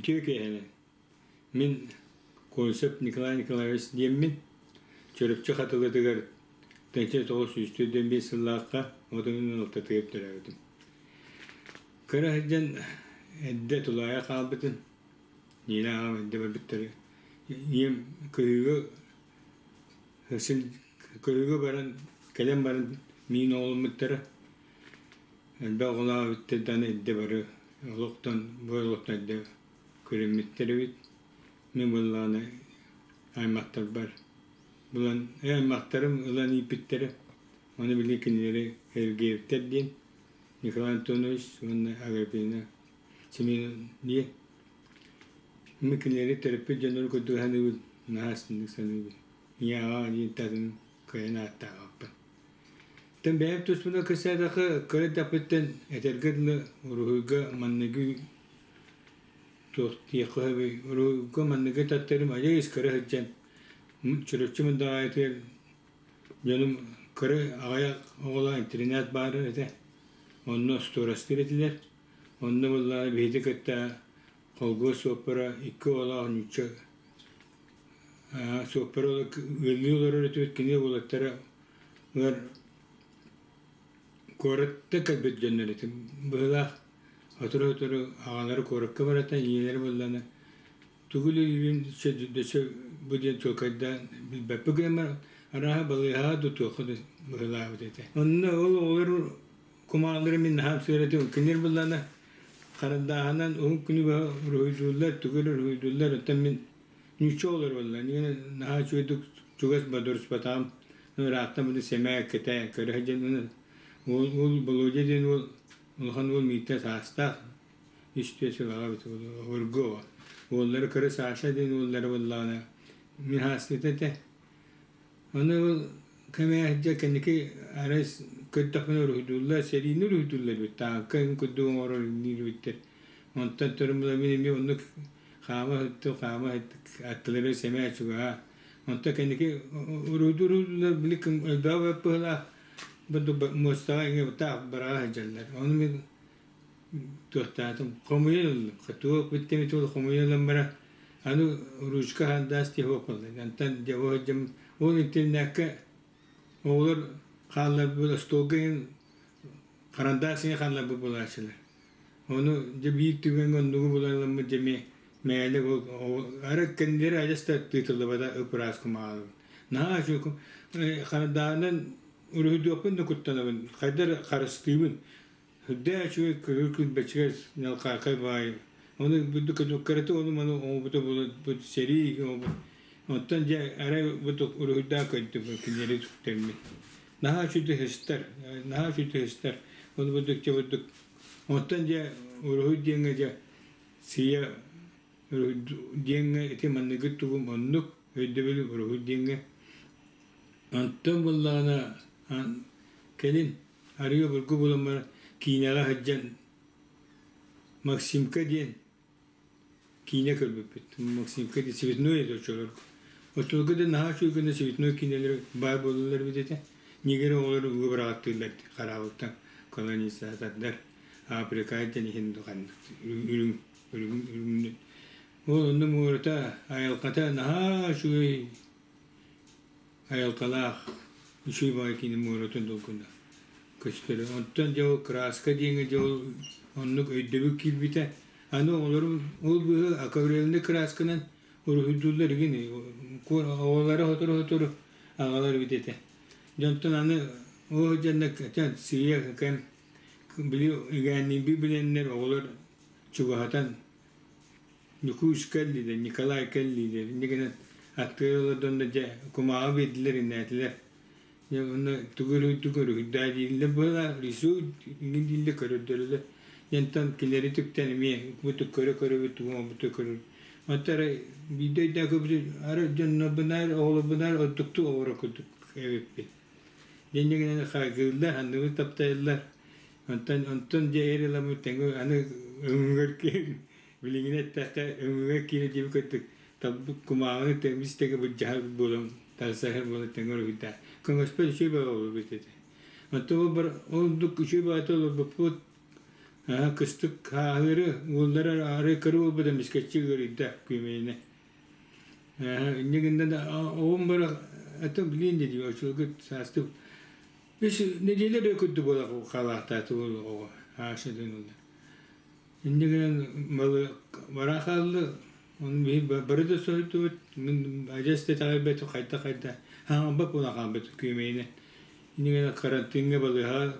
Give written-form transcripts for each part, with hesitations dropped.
Үтүө киэһэнэн. Мин Колесов Николай Николаевич диэммин. Чөрөпчү Хатылытыгар 1945 сыллаахха отунун алтатыгар төрөөбүтүм. Кыра сылдьан эрдэ тулаайах хаалбытым. Нина аҕам эрдэ барбыттара. Ийэм кыһыыга кыһыыга баран, кэлэн баран миин оҕоломмуттара. Элбэх оҕолоох эбиттэр даҕаны эрдэ бары олохтон бу олохтон эрдэ көрүммүттэр эбит. Мин буоллаҕына аймахтарбар булан аймахтарым ылан ииппиттэрэ. Ону били кинилэри Эргиэптэр диэн Николай Антонович уонна Агриппина Семеновна Мин кинилэри төрөппүт дьоннору курдук саныыбын, наһаа астыннык саныыбын. Ийэ аҕа диэн татын кыайан ааттаабаппын. Оттон бэйэм туспунан кэпсээтэххэ, кыра эрдэхпиттэн этэргэ дылы уруһуйга манныгы туох диэххэ сөбүй, уруһуйга манныгы таттарым адьас кыра сылдьан Чурапчы Мындаҕаайытыгар дьонум кыра аҕыйах оҕолоох интэринээт баар этэ. Онно остуорастыыр этилэр. Онно буоллаҕына биһиги кытта холкуос суоппара икки оҕолоох нуучча суоппара ыаллыы олорор этибит, кини уолаттара ыар куоратта кэлбит дьоннор этим. Быһыылаах сотору-сотору аҕалара куоракка барата, ийэлэрэ буоллаҕына тугу үлэлиирин өссө бу диэн чуолкайдаан билбэппит гынан баран арааһа балыыһаҕа да туохха да быһыылаабыт этэ. Онно ол оҕолор кумаалары мин наһаа ымсыыр этим. Кинилэр буоллаҕына харандааһынан уһун күнү быһа уруһуйдууллар, тугу эрэ уруһуйдууллар. Оттон мин ньучча оҕолор буолла. Наһаа үчүгэйдик чугас бодоруспатаҕым. Ыраахтан буду сэмээр кэтээн көрө сылдьан уол уол Володя диэн уол улахан уол мииттэн саастаах үс-түөрт сыл аҕа эбит обургу оҕо. Уоллара кыра Саша диэн уоллара буоллаҕына мин саастыыта этэ. Ону ол кэмээһдьэ кэнники арай көрдөхпүнэ уруһуйдууллар, сэриини уруһуйдууллар эбит, тааҥка курдук оҥорор диир эбиттэр. Онтон туран була мин эмиэ оннук хаама сыттым, хаама аттылары сэмээр чугаһа. Онтон кэнники уруһуйдуур уруһуйдууллар били элбэҕи быһыылаах муостаҕа иҥэ таах быраҕа сылдьаллар. Ону мин туохтаатым, хомуйан ыллым. Туох бүттэ эмит хомуйан ылан баран аны ручка хандаас тиһэ буолла. Онтон дьэ ол сылдьан ол интернакка оҕолор хаалларбыт остуолга иҥин харандаас иҥин хаалларбыт буолааччылар. Ону дьэ биир түгэҥҥэ оннугу булан ыламмыт дьэ эмиэ мээлэ ол арай кэннилэрэ адьас да тыытыллыбата ып-ыраас кумааҕы. Наһаа үчүгэй харандааһынан уруһуйдуохпун да куттанабын, хайдах эрэ харыстыыбын. Үрдээх үчүгэй кыһыл килбэчигэс ньалхаакай баайы. Ону кырата ону маны оҥорбута буолан сэрии оҥорбут. Оттон дьэ арай бу уруһуйдаан көрдүм кинилэри үтүктэммин. Наһаа үчүгэй сыстар, наһаа үчүгэй сыстар. Ол бурдук дьэ бурдук. Оттон дьэ уруһуй диэҥҥэ дьэ сыыйа диэҥҥэ ити манныгы тугум оннук өйдөбүл уруһуй диэҥҥэ. Онтон буоллаҕына кэлин Арыы обургу буолан баран киинэҕэ сылдьан Максимка диэн киинэ көрбүппүт. Максимка диэн цветной этэ оччолорго. Оччолорго да наһаа үчүгэй гына цветной киинэлэр баар буолаллар эбит этэ. Нигер оҕолору ууга быраҕаттыыллар хараабылтан колонизатордар Африка диэн иһин ханнык үрүҥ үрүҥ үрүҥ ол онно муората айылҕата наһаа үчүгэй айылҕалаах үчүгэй баҕайы киинэ муоратын долгуна көстөрө. Онтон дьэ ол краска диэҥҥэ дьэ ол оннук өйдөбүл киирбитэ. Аны оҕолорум ол быһыы акварельнай красканан уруһуйдууллар игин оҕолоро сотору-сотору аҕалар эбит этэ. Дьонтон аны ол дьэннэ сыыйа кэм били игээнниирбин билэннэр оҕолор чугаһатан Ньукуус кэллилэр, Николай кэллилэр, инньэ гынан аттыгар олордонно дьэ кумааҕы биэрдилэр иннээтилэр. Дьэ онно тугу өрүһүйдүҥ өрүһүйдээ дииллэр буолла, рисуй иҥин дииллэр көрөрдөрүлэр. Дьэ онтон кинилэри түктэн эмиэ бу көрө-көрөбүт тугу оҥорбуту көрөр. Онто арай биирдэ өйдөөн көрбүтүм арай дьоннорбунаар, оҕолорбунаар ордуктук оҕоро курдук эбиппин. Дьэ инньэ гынан хайгыыллар, анныбын таптайаллар. Онтон онтон дьэ эр ыламмыт тэҥэ аны өҥүгэр Билигин эттэххэ, өҥүгэр киирэ диэбит курдук талбыт кумааҕыны тэҥ тэҥэ былдьаһар буолан тансаһар буолан тэҥэ уруһуйдаах. Көҥөспөт үчүгэй бөҕө буолбут этэ. Онтон ол бар ол ордук үчүгэй бөҕөтө олорбуппут. Кыстык хааһыыры уоллара арыы кыра буолбут эмискэччи ыарыйда күөмэйинэ. Инньэ гынна да оҕом бара это блин дии очулга саастыы үс нэдиэлэ да курдук буола хаалаахтааты буол оҕо аашатын ылла. Инньэ гынан малы бара хаалла Оны биһи бары да соһуйдубут мин адьас да итэҕэйбэтим хайда-хайда хаҥамбат буолан хаалбыт күөмэйинэн. Инньэ гынан карантиҥҥа балыыһаҕа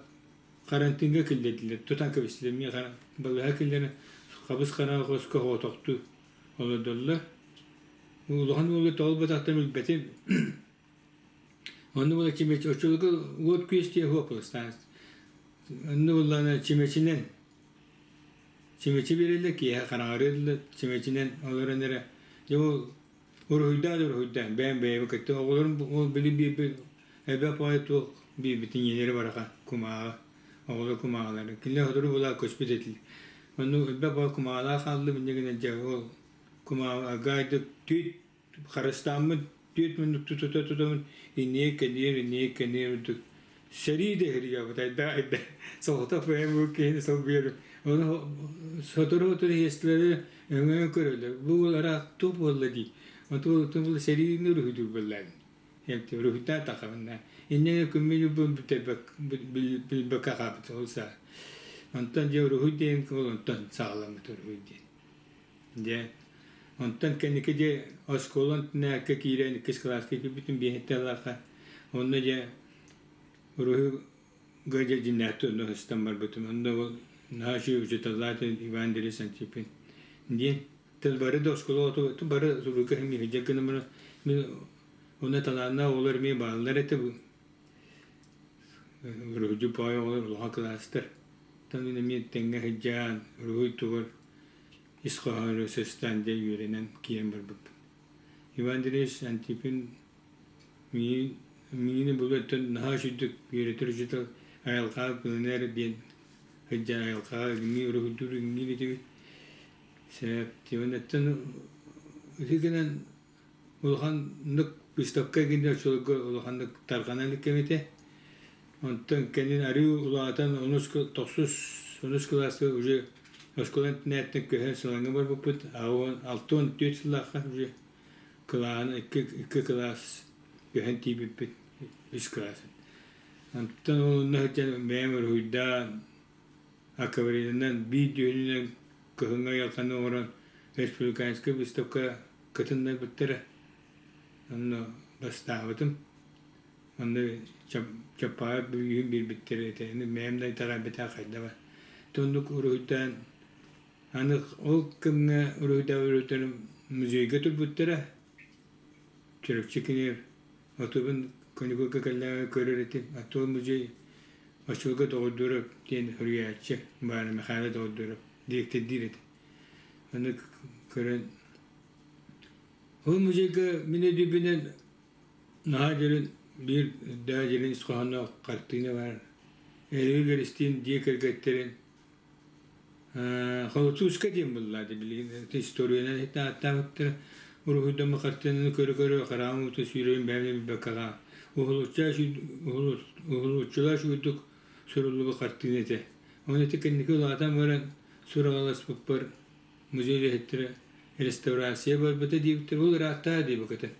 карантиҥҥа киллэрдилэр тутан кэбистилэр эмиэ балыыһа киллэрэн хабыс-хараҥа хоско соҕотохтуу олордоллор. Улахан уолу тоҕо ылбатахтарын билбэтим. Онно буола чимэчи оччолорго уот күөс диэн суох буолла Онно буоллаҕына чимэчинэн чимэчи биэрэллэр киэһэ хараҥарыыллар чимэчинэн олорон эрэ дьэ ол уруһуйдаан да уруһуйдаан бэйэм бэйэбин кытта оҕолорум ол били биэрбит элбэх баҕайы туох биэрбитин ийэлэрэ бараха кумааҕы оҕолор кумааҕылары кинилэр сотору буолаат көспүт этилэр онно элбэх баҕайы кумааҕылаах хааллым инньэ гынан дьэ ол кумааҕы аргаайдык түүт харыстааммын түөрт муннук тута тутабын инние кэниэр инние кэниэр үрдүк сэрии да иһирийэбит айда айда соҕотох бэйэм бу киһини солбуйарым ону сотору сотору иэстилэри өҥөйөн көрөллөр бу уол араак туох буолла дии онтон ол сэриини уруһуйдуур буоллаҕын эмти уруһуйдаан тахабын инньэ күммүн билбэккэ хаалбыт ол саа онтон дьэ уруһуй диэн ол онтон саҕаламмыт уруһуй диэн Дьэ, онтон кэнники дьэ оскуола интэрнээккэ киирэн иккис кылааска киирбитим биэһиттэлээххэ. Онно дьэ уруһуйга дьэ дьиҥнээхтик онно сыстан барбытым. Онно ол наһаа үчүгэй учууталлаах Иван Андреевич Антипин диэн. Тыл бары да оскуола оҕото бары суруйга иһин гынан баран мин онно талааннаах оҕолор эмиэ бааллар этэ. Уруһуйдьут баай оҕолор улахан кылаастар. Оттон мин эмиэ тэҥҥэ сылдьан уруһуй тугар ис хоһоону сыстаан дьэ үөрэнэн киирэн барбыппын. Иван Андреевич Антипин миигин миигин булуоттан наһаа үчүгдүк үөрэтэр учуутал айылҕаҕа пленэр диэн сылдьан айылҕаҕа иҥнии уруһуйдуур иҥниир этибит. Сөп Иван ити гынан улаханнык выставка гинэ оччолорго улаханнык тарҕана илик кэм этэ. Онтон кэнин арыы улаатан онус тохсус онус кылааска уже оскуола интэрнээттэн көһөн Сылаҥҥа барбыппыт. 64 сыллаахха уже кылааһын икки икки кылаас көһөн тиийбиппит үс кылаас. Онтон ол онно сылдьан бэйэм уруһуйдаан акварелинэн биир дьүһүнүнэн кыһыҥҥы айылҕаны оҥорон республиканскай выставка кытыннарбыттара. Онно бастаабытым. Онно Чапаев бүгүн биэрбиттэрэ этэ. Бэйэм да итэҕэйбэтэх хайдаҕа. Оннук уруһуйдаан аны ол кэмҥэ уруһуйдаабыт уруһуйдарым музейга турбуттара. Чурапчы киниэр отубун каникулга кэллэҕинэ көрөр этим. А то музей Очулга Доҕордуурап диэн суруйааччы баара Михаил Доҕордуурап дириэктэрдиир этэ. Ону көрөн ол музейга мин өйдүүрбүнэн наһаа дьэрин биир даа дьэрин ис хоһоонноох хартыына баар. Эрил Эристиин дьиэ кэргэттэрин Холотууска диэн буолла билигин историянан ааттаабыттара уруһуйдаммыт хартыынаны көрө-көрө хараҕым уута сүүрэрин бэйэм да билбэккэ уһулуччулаах үчүгэйдик суруллубут хартыына этэ. Оны ити кэнники улаатан баран сураҕаласпыппар музей үлэһиттэрэ реставрация барбыта диэбиттэр ол ырааттаа диэбиккэ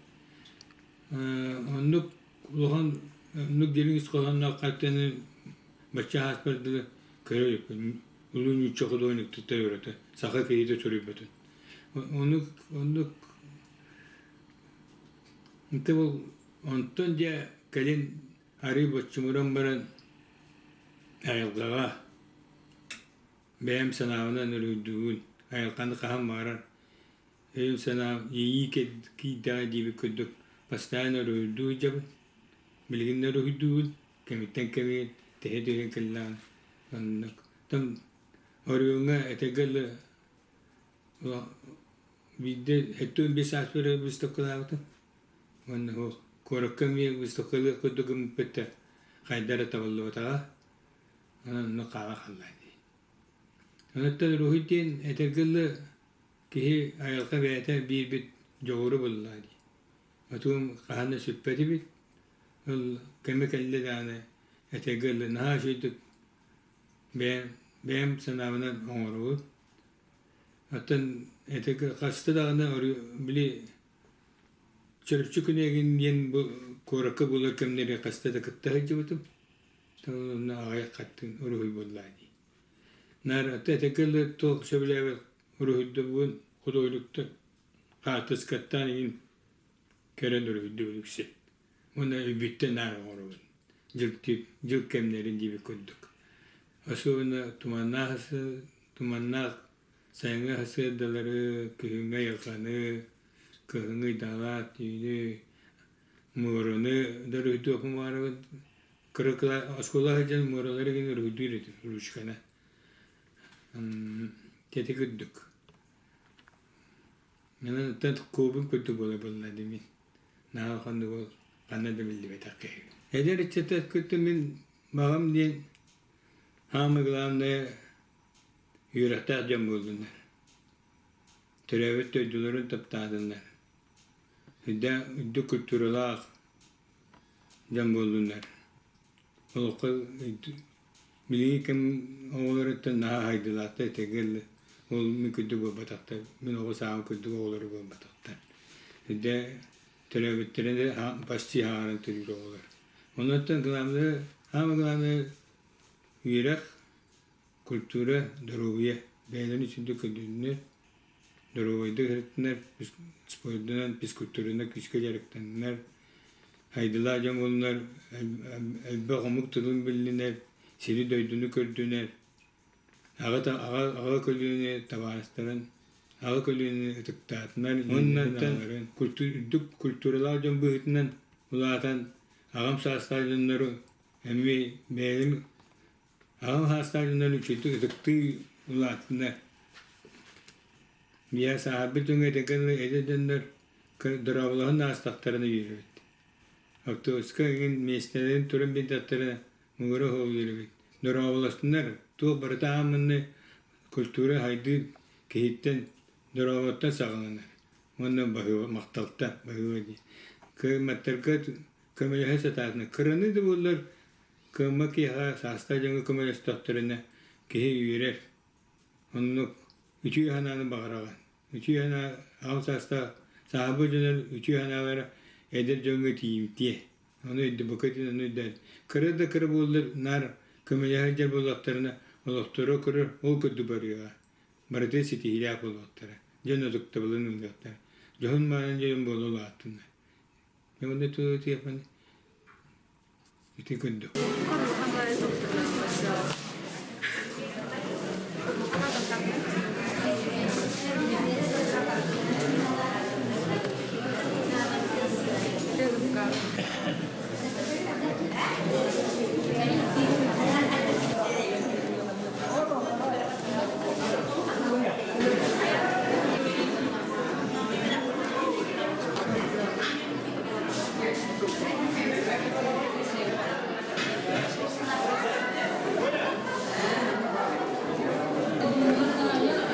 Оннук улахан оннук дириҥ ис хоһоонноох хартыынаны бачча ааспар дылы көрө иликпин. Улуу нуучча худуоһунньуктара ырыата, саха киһитэ суруйбутун. Оннук оннук Ити ол онтон дьэ кэлин арыы боччумуран баран айылҕаҕа бэйэм санаабынан уруһуйдуубун. Айылҕаны хаһан баҕарар Өйүм-санаам иэйии киирдэҕэ диэбит курдук бастаан уруһуйдуу сылдьабын, билигин да уруһуйдуубун, кэмиттэн кэмигэр тэһэ түһэн кэллэҕинэ оннук. Оттон оройуоҥҥа этэргэ дылы биирдэ 75 сааспар выставкалаабытым уонна куоракка эмиэ выставкалыах курдук гыммыппыт да хайда эрэ табыллыбатаҕа, онон онно хаала хаалла дии. Онуттан уруһуй диэн этэргэ дылы Киһи айылҕа бэйэтэ биирбит дьоҕуру булла дии. Отуум хаһан да сүппэт эбит. Ол кэмэ кэллэ даҕаны этэргэ дылы наһаа үчүгэйдик бэйэм бэйэм санаабынан оҥоробун. Оттон ити хаста даҕаны били Чөрүччү күнэгин диэн бу куоракка буолар кэмнэри хаста да кытта сылдьыбытым. Онно аҕыйах хаттын уруһуй буоллаа дии. Наар этэ туох сөбүлээбэт уруһуйдубун худуоһунньуктар хаартыскаттаан иҥин көрөн уруһуйдубун үксүн. Уонна өйбүттэн наар оҥоробун. Дьыл дьыл кэмнэрин диэбит курдук. Особенно туманнаах туманнаах сайыҥҥы сарсыардалары, күһүҥҥү айылҕаны, кыһыҥҥы ыйдаалаах түүнү, муораны да уруһуйдуохпун баҕарабын. Кыра оскуола сылдьан муоралары гин уруһуйдуур этим ручканы. Ити курдук. Оттон куобун курдук буола буолла дии мин. Наһаа ханнык ол ханна да биллибэтэх киһи. Эдэр ыччаты кытта мин баҕам диэн самое главное үөрэхтээх дьон буоллуннар. Төрөөбүт дойдуларын таптаатыннар. Үрдүк культуралаах дьон буоллуннар. Олоххо билиҥҥи кэм оҕолоруттан наһаа аһайдылаахтар этэргэ ол мин курдук буолбатахтар, мин оҕо сааһым курдук оҕолору буолбатахтар. Дьэ төрөөбүттэрин почти аһаҕаран төрүүр оҕолор. Онон главное, самое главное үөрэх, культура, доруобуйа бэйэлэрин үчүгдүк көрдөрүннэр, доруобайдык сырыттынар, спордунан, физкультуранан күүскэ дьарыктаннар, айдылаах дьон буоллунар, элбэх омук тылын биллинэр, сири-дойдуну көрдүнэр, аҕа аҕа көлүөнэ табаарыстарын, аҕа көлүөнэни ытыктаатынар уонна үрдүк культуралаах дьон быһыытынан улаатан аҕам саастаах дьоннору эмиэ бэйэлэрин аҕам саастаах дьоннору үчүгэйдик ытыктыы улааттынар. Миэхэ сааһырбыт дьоҥҥо этэргэ дылы эдэр дьоннор дорооболоһон аастахтарына үөрэбит. Автобуска эҥин миэстэлэрин туран биэрдэхтэринэ муҥура суох үөрэбит. Дорооболостунар, туох барыта ааммынны культура сайдыы киһиттэн дорооботтон саҕаланар. Уонна баһыыба махталтан баһыыба дии. Кыамматтарга көмөлөһө сатаатына. Кыраны да буоллар кыаммат киһиэхэ саастаах дьоҥҥо көмөлөстөхтөрүнэ киһи үөрэр. Оннук үтүө санааны баҕараҕын. Үтүө санаа аҕам саастаах сааһырбыт дьоннор үтүө санаалара эдэр дьоҥҥо тиийимтиэ. Ону өйдөбөккө ону өйдөөн. Кыра да кыра буоллар наар көмөлөһө сылдьар буоллахтарына олохторо көрөр ол курдук барыаҕа. Барыта ситиһиилээх буолуохтара. Дьон ытыктабылын ылыахтара. Дьоһун мааны дьон буола улааттыннар. Онно тылы этиэхпин ити курдук.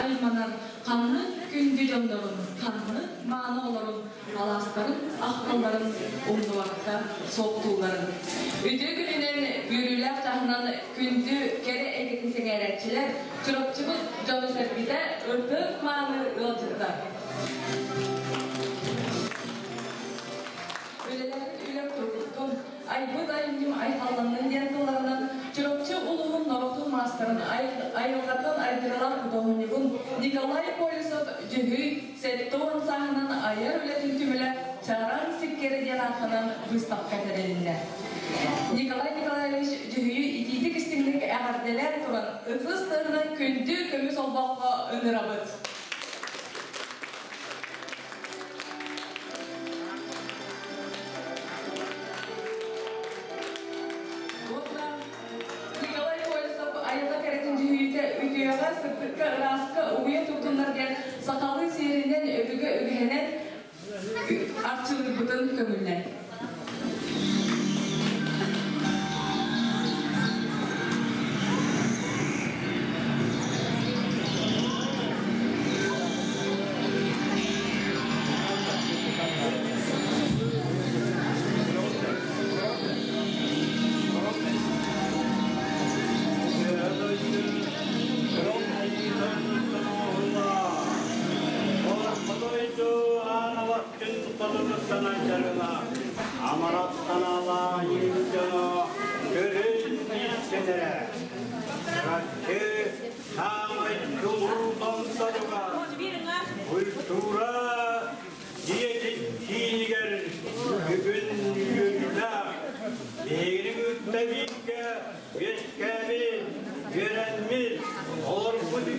Айманар ханнык күндү дьоннорун, ханнык мааны оҕолорун алаастарын, ахталларын умнубакка суохтуулларын. Үтүө күнүнэн үөрүүлээх чаһынан күндү кэрэ эйгэтин сэҥээрээччилэр, Чурапчыбыт дьоно-сэргэтэ ытык мааны ыалдьыттар. Үлэлээбит үлэм тургуттун, айбыт айымньым айхалланнын диэн тылларынан Чурапчы улууһун норуотун маастарын айылҕаттан айдарылаах худуоһунньугун Николай Колесов Дьүһүй 70 сааһынан айар үлэтин түмүлэ Чараҥ сиккэрэ диэн ааттанан быыстапка тэрилиннэ. Николай Николаевич Дьүһүйү итиитик-истиҥник эҕэрдэлээн туран ытыс тыаһынан күндү көмүс олбоххо ыҥырабыт. Николай Колесов айылҕа кэрэтин дьүһүйүүтэ үтүөҕэ, сырдыкка, ырааска угуйа турдуннар диэн сахалыы сиэринэн өбүгэ үгэһинэн арчылыырбытын көҥүллэн.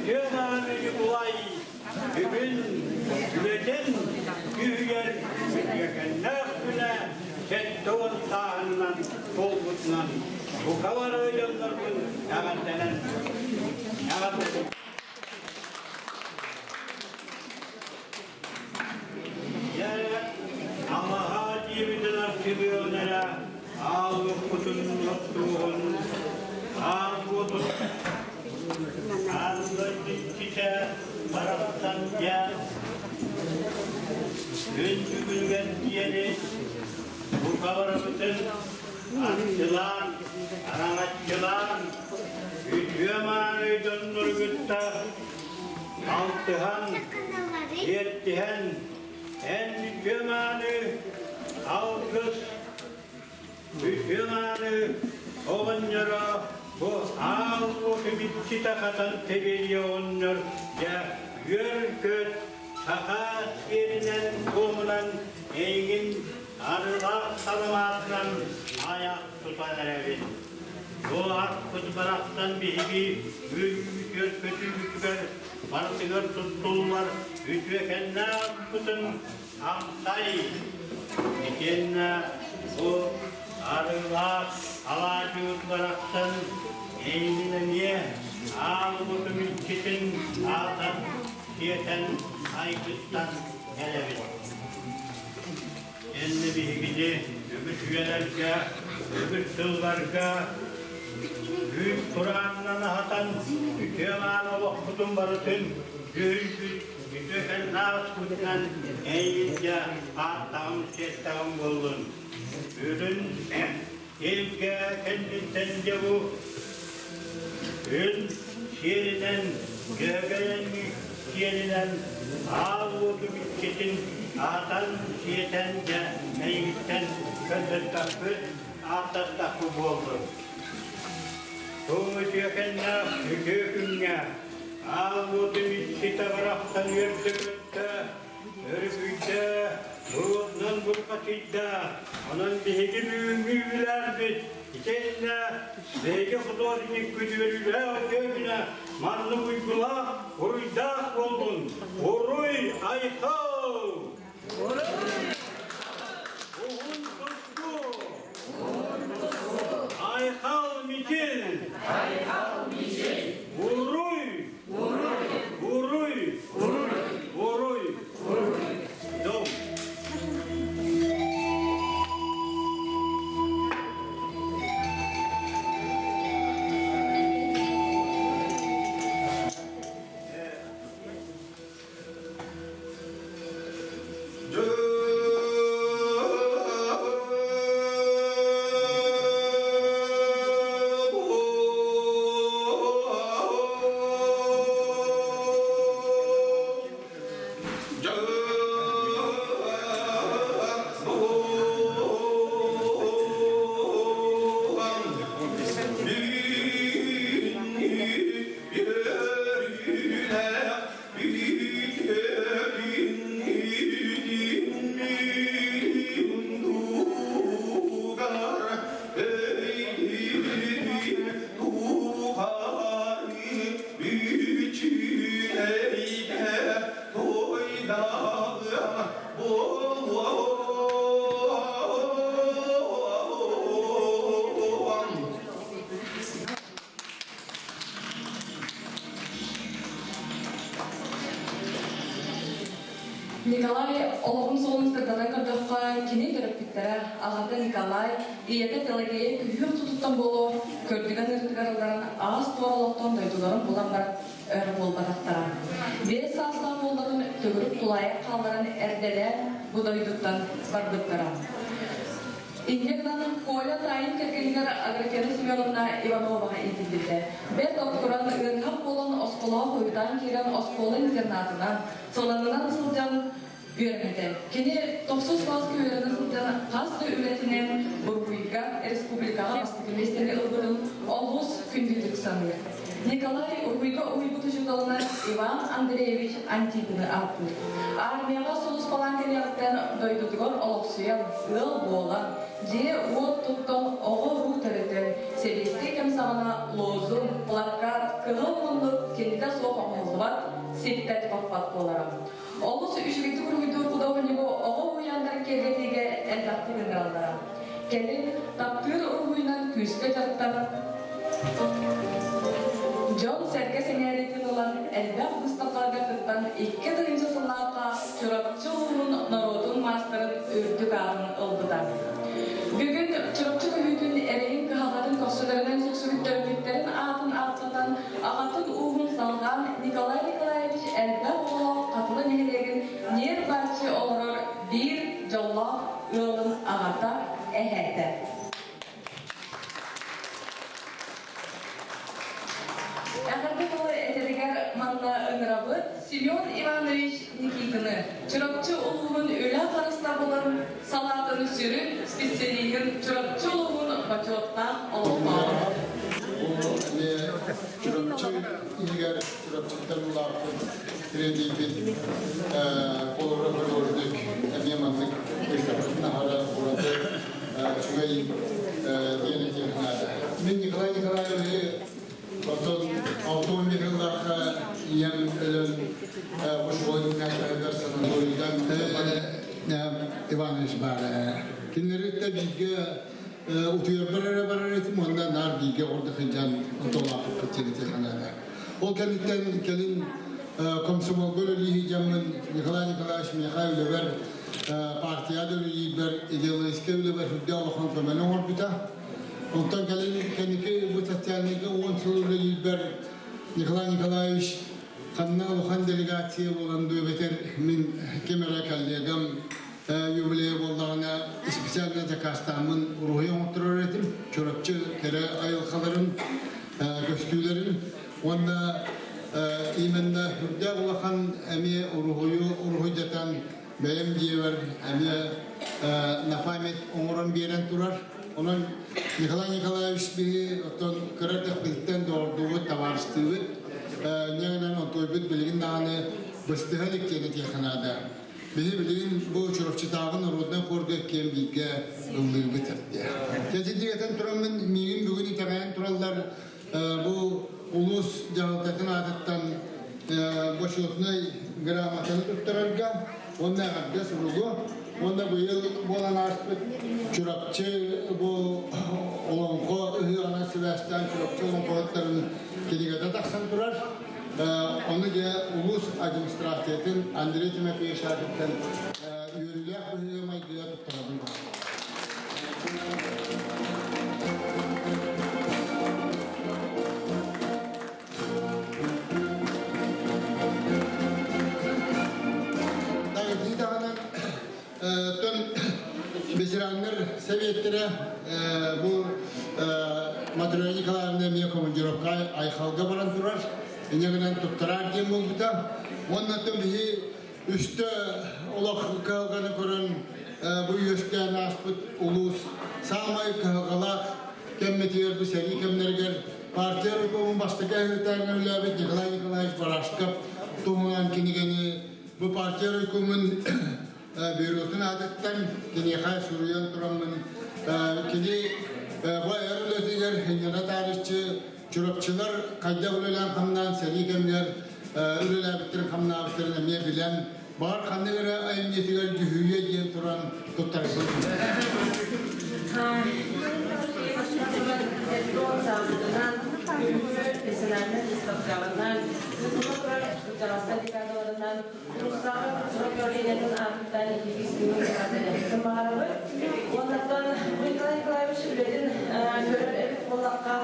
Үтүө-мааны Ньукулай бүгүн үлэтин күүһүгэр үтүөкэннээх күнэ 70 сааһынан туолбутунан бука бары дьоннорбун эҕэрдэнэн эҕэрдэлиибин. Дьэ, алаһа диэбитин арчылыаҕын эрэ ааллыкпытын оттуоҕун, аал уотун аан дойду иччитэ барахсан дьэ күн бүгүнүгэр диэри бука барыбытын арчылаан, араҥаччылаан, үтүө-мааны дьоннору кытта алтыһан, сиэттиһэн, эн үтүө-мааны алгыс, үтүө-мааны оҕонньоро бу аал уоту иччитэ хатан тэбиэлийэ оҕонньор дьэ үөр-көт саха сиэринэн туомунан эйигин арыылаах саламаатынан айах тутан эрэбин. Бу арпыт барахсан биһиги үөрүүбүтүгэр-көтүүбүтүгэр барытыгар туттуллар үтүөкэннээх арпытын амсай. Итиэннэ бу арыылаах алаадьыбыт барахсан эйигин эмиэ аалбытым иччитин аатан сиэтэн айгыттан эрэбит. Иннэ биһигини үгүс үйэлэргэ, үгүс сылларга үүт тураанынан аһатан, үтүө-мааны олохпутун барытын дьүһүйбүт үтүөкэннээх ааспытынан эйигин ааттаҕым, чиэстэҕим буоллун. Үрүн илгэ кэнниттэн дьэ бу күн сиэринэн, дьүөгэлэн сиэринэн аал уоту иччитин аатан сиэтэн дьэ эйигиттэн көрдөстөхпүт, ааттастахпыт буоллун. Бу үтүөкэннээх үтүө күҥҥэ аал уоту иччитэ барахсан үөрдэ-көттө, Өрүкүйдэ, буруотунан бурҕачыйда, онон биһиги бүгүҥҥү үбүлээрбит итиэннэ биһиги художникпыт үөрүүлээх үтүө күнэ маннык уйгулаах, уруйдаах буоллун! Уруй айхал! Уһун туску! Айхал мичил! Уруй! Уруй! Уруй! Дом! Николай олоҕун суолун сырдатан көрдөххө, кини төрөппүттэрэ аҕата Николай, ийэтэ Пелагея күһүөх тутуттан буолуо, көрдүгэн ыарыытыгар ылларан аас-туор олохтон дойдуларын булан баран өр буолбатахтара. 5 саастаах уолларын төгүрүк тулаайах хаалларан эрдэлээн бу дойдуттан барбыттара. Инньэ гынан Коля таайын кэргэнигэр Аграфена Семеновна Ивановаҕа иитиллибитэ. Бэрт оттуран, ыарыһах буолан оскуолаҕа хойутаан киирэн оскуола интернатынан, сыланынан сылдьан үөрэммитэ. Кини тохсус кылааска үөрэнэ сылдьан хас да үлэтинэн Бургуйга республикаҕа бастакы миэстэни ылбытын олус күндүтүк саныыр. Николай уруһуйга уһуйбут учууталынан Иван Андреевич Антипины ааттыыр. Армияҕа сулууспалаан кэлиэҕиттэн дойдутугар олохсуйан, ыал буолан, Дьиэ-уот туттан, оҕо-уруу төрөтөн, сэбиэскэй кэм саҕана лозунг, плакат, кыһыл муннук кинитэ суох оҥоһуллубат, сиппэт-хоппот буолара. Олус үчүгэйдик уруһуйдуур худуоһунньугу оҕо уһуйааннарын киэргэтиигэ элбэхтик ыҥыраллара. Кэлин таптыыр уруһуйунан күүскэ дьарыктанан, дьон-сэргэ сэҥээриитин ылан, элбэх быыстапкаларга кыттан 2000 сыллаахха Чурапчы улууһун норуотун маастарын үрдүк аатын ылбыта. Бүгүн Чурапчы көһүүтүн эрэйин кыһалҕатын көхсүлэринэн сүксүбүт төрөппүттэрин аатын ааттатан, аҕатын ууһун салҕаан Николай Николаевич элбэх оҕолоох Хатылы нэһилиэгин ньир-бааччы олорор биир дьоллоох ыалын аҕата, эһээтэ. Эҕэрдэ тылы этэригэр манна ыҥырабыт Семен Иванович Никитины, Чурапчы улууһун үлэ харыстабылын салаатын сүрүн специалиһын, Чурапчы улууһун бочуоттаах олохтооҕо. Бу эмиэ Чурапчы иһигэр Чурапчыттан улааппыт тириэдийбит холобура художник эмиэ маннык выставкатын аһара ураты үчүгэй диэн этиэх наада. Мин Николай Николаевиһы оттон 61 сыллаахха ийэм өлөн Бушугуйга санаторийдан Иванович баар. Кинилэриттэн бииргэ утуйарбар эрэ барар этим уонна наар бииргэ ордук сылдьан онтолаахпыт диэн этиэх наада. Ол кэнниттэн кэлин комсомолга үлэлии дьаммын Николай Николаевич миэхэ үлэбэр партияда үлэлиирбэр идеологическай үлэбэр сүрдээх улахан көмөнү оҥорбута. Онтон кэлин кэнники бу социальнайга 10 сыл үлэлиирбэр Николай Николаевич ханна улахан делегация буолан дуу эбэтэр мин ким эрэ коллегам юбилейа буоллаҕына специально заказтааммын уруһуй оҥотторор этим. Чурапчы кэрэ айылҕаларын, көстүүлэрин уонна именно үрдээх улахан эмиэ уруһуйу уруһуйдатан бэйэм дьиэбэр эмиэ на память оҥорон биэрэн турар. Онон Николай Николаевич биһи оттон кыра эрдэхпититтэн доҕордуубут, табаарыстыыбыт. Ньэҥинэн онтуойбут билигин даҕаны быстыһа илик диэн этиэххэ наада. Биһи билигин бу Чурапчытааҕы народнай хорга киэн бииргэ ыллыыбыт. Дьэ этэн тураммын миигин бүгүн итэҕэйэн тураллар бу улуус дьаһалтатын аатыттан бочуотунай грамотаны туттарарга уонна эҕэрдэ суругу уонна быйыл буолан ааспыт Чурапчы бу олоҥхо ыһыаҕынан сибээстээн Чурапчы олоҥхоһуттарын кинигэтэ тахсан турар. Ону дьэ улуус администрациятын Андрей Тимофеевич аатыттан үөрүүлээх быһыыга-майгыга туттарабын. Даҕаны тон ветераннар советтэрэ бу Матрена Николаевна эмиэ командировка Айхалга баран турар. Инньэ гынан туттараар диэн буолбута. Уонна биһи үстэ олох кыһалҕаны көрөн бу үөскээн ааспыт улуус саамай кыһалҕалаах кэммитигэр бу сэрии кэмнэригэр партия райкомун бастакы секретарынан үлэлээбит Николай Николаевич Барашков туһунан кинигэни бу партия райкомун бюротун аатыттан киниэхэ суруйан тураммын кини бу айар үлэтигэр хинньана таарыччы Чурапчылар хайдах үлэлээн-хамнаан сэрии кэмигэр үлэлээбиттэрин-хамнаабыттарын эмиэ билэн, баҕар ханнык эрэ айымньытыгар дьүһүйүө диэн туран туттарбыт. Национальнай выставкаларынан, кырдьаҕастар декадаларынан, Улуустааҕы управлениетын аатыттан иккис күнүн эҕэрдэлэһиэхпин баҕарабын. Уоннаттан Николай Николаевич үлэтин көрөр эбит буоллахха,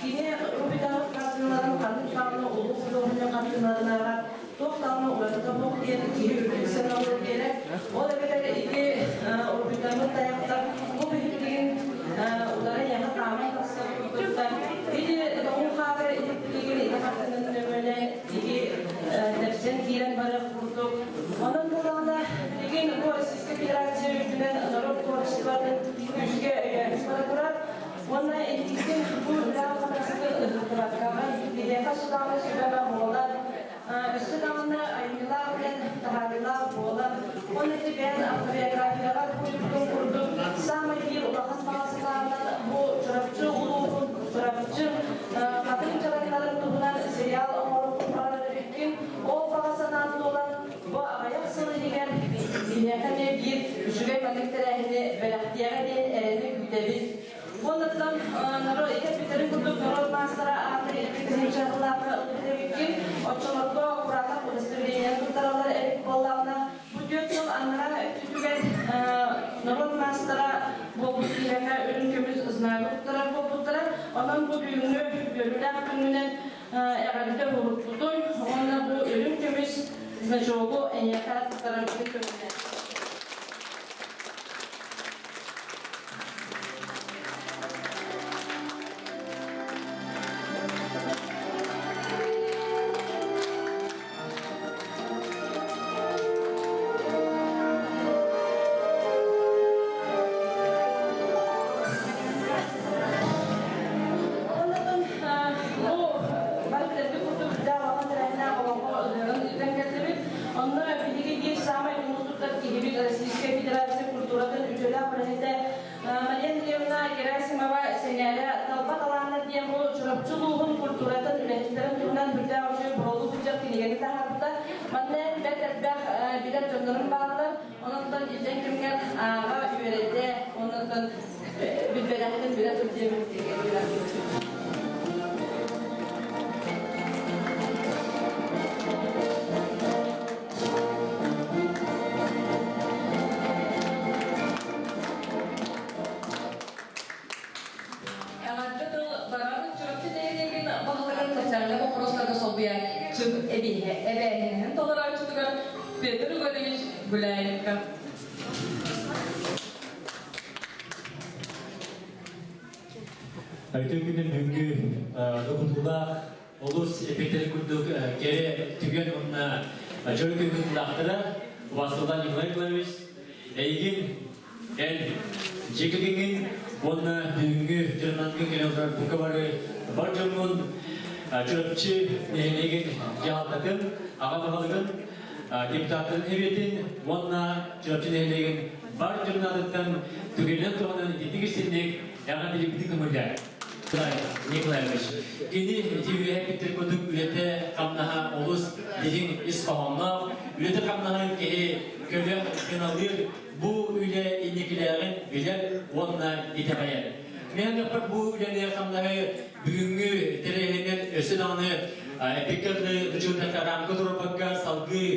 кини Рубитаҕы хартыыналарын ханнык даҕаны улуу худуоһунньук хартыыналарынааҕар туох даҕаны уратыта суох диэн киһи үрдүк сыаналыыр диэрэ. Ол эбэтэр ити Рубитаны тайахтар бу биһиктигин удары яха тааман тахсар курдуктар. Ити тоҕун хаатыр иһиттигин ити хартыынаны нөҥүөнэн ити тэпсэн киирэн барыах курдук. Онон буоллаҕына, билигин бу Российскай Федерация үрдүнэн норуот творчествотын күүскэ өйөөһүн бара турар. Уонна инникитин бу үлэҕэ хамнаскытын ыһыктыбаккаҕын, биһиэхэ сутааны сүбэ буолан, өссө даҕаны айымньылаах үлэн таһаарыылаах буолан, уонна ити бэйэн автобиографияҕар курдук саамай биир улахан эппиттэрин курдук норуот маастара ааты 2000 сыллааҕы ылбыт эбиккин. Оччолорго кураанах удостоверение туттараллар эбит буоллаҕына, бу 4 сыл анараа өттүтүгэр норуот маастара буолбут киһиэхэ үрүҥ көмүс знагы туттарар буолбуттара. Онон бу бүгүҥҥү үөрүүлээх күҥҥүнэн эҕэрдэ уһулуппутун уонна бу үрүҥ көмүс значогу эйиэхэ туттарарбытын көҥүлэ. Оннотон бу бары билэрбит курдук үрдээх улахан тэрээһиннээх олоҥхо ыһыаҕын ыытан кэллибит. Онно биһиги биир саамай тумус туттар киһибит Российскай Федерация культуратын үтүөлээх үлэһитэ Мария Андреевна Герасимова Сэҥээрэ Талба талааннар диэн бу Чурапчы улууһун культуратын үлэһиттэрин туһунан үрдээх үчүгэй буруолуу сылдьар кинигэни таһаарбыта. Манна бэрт элбэх билэр дьоннорум бааллар. Онон иллэҥ кэмҥэр ааҕа үөрэтэ, онон билбэтэхтэн билэ сылдьыам диэн Эҕэрдэ тыл барар Чурапчы нэһилиэгин баһылыгын социальнай боппуруостарга солбуйааччы эбээһинэһин толорооччутугар Петр Егорович Гуляевка. Үтүө күнүн бүгүҥҥү докутуулаах олус эпиттэр курдук кэрэ түгэн уонна дьон күнүн Василий Николай Николаевич эйигин эн дьиэ кэргэҥҥин уонна бүгүҥҥү дьонноргун кэлэн турар бука бары бар дьоҥҥун Чурапчы нэһилиэгин дьаһалтатын аҕа баһылыгын депутатын эбиэтин уонна Чурапчы нэһилиэгин бар дьоннорыттан түгэнинэн туһанан итинник истинник эҕэрдэлиибитин көҥүллээр. Николаевич, кини ити үөһэ эппиттэр курдук үлэтэ-хамнаһа олус дириҥ ис хоһоонноох, үлэтэ-хамнаһын киһи көлө сыаналыыр, бу үлэ инникилээҕин билэр уонна итэҕэйэр. Мен бу үлэни-хамнаһы бүгүҥҥү тэрээһинэн өссө даҕаны эппиккэ дылы рамка турбакка салгыы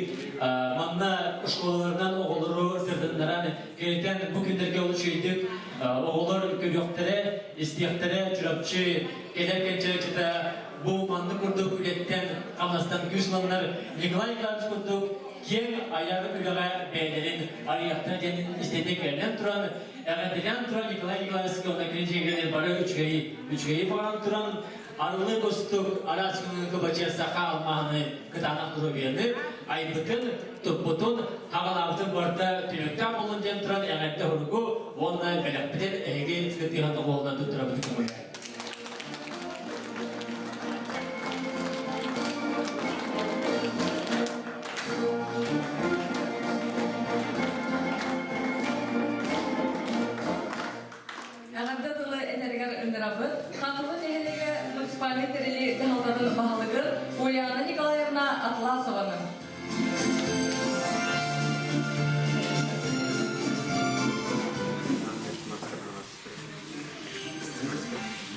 манна школаларынан оҕолору сырдыннаран кэлитэн бу күннэргэ олус үчүгэйдик оҕолор көрүөхтэрэ, истиэхтэрэ Чурапчы кэлэр кэнчээччитэ бу маннык курдук үлэттэн хамнастан күүс ыланнар Николай Николаевич курдук киэҥ айар үлэҕэ бэйэлэрин арыйахтара диэн истэтик эрэнэн туран, эҕэрдэлээн туран Николай Николаевичка уонна кини дьиэгэнэ бары үчүгэйи үчүгэйи баҕаран туран арылы кустук араас күҥҥэ бачыа саха алмааһыны кытаанах доруобуйаны айбытын, туппутун, хаҕалаабытын барыта түмүктээх буолун диэн туран эҕэрдэ уругу уонна бэлэхпитин эһиги сытыһан оҕуолунан туттарабытын көҥүллээн. Эҕэрдэ тылы этэригэр ыҥырабыт. Хатылы нэһилиэгэ муниципальнай тэрили дьаһалтатын баһылыгын Ульяна Николаевна Атласованы.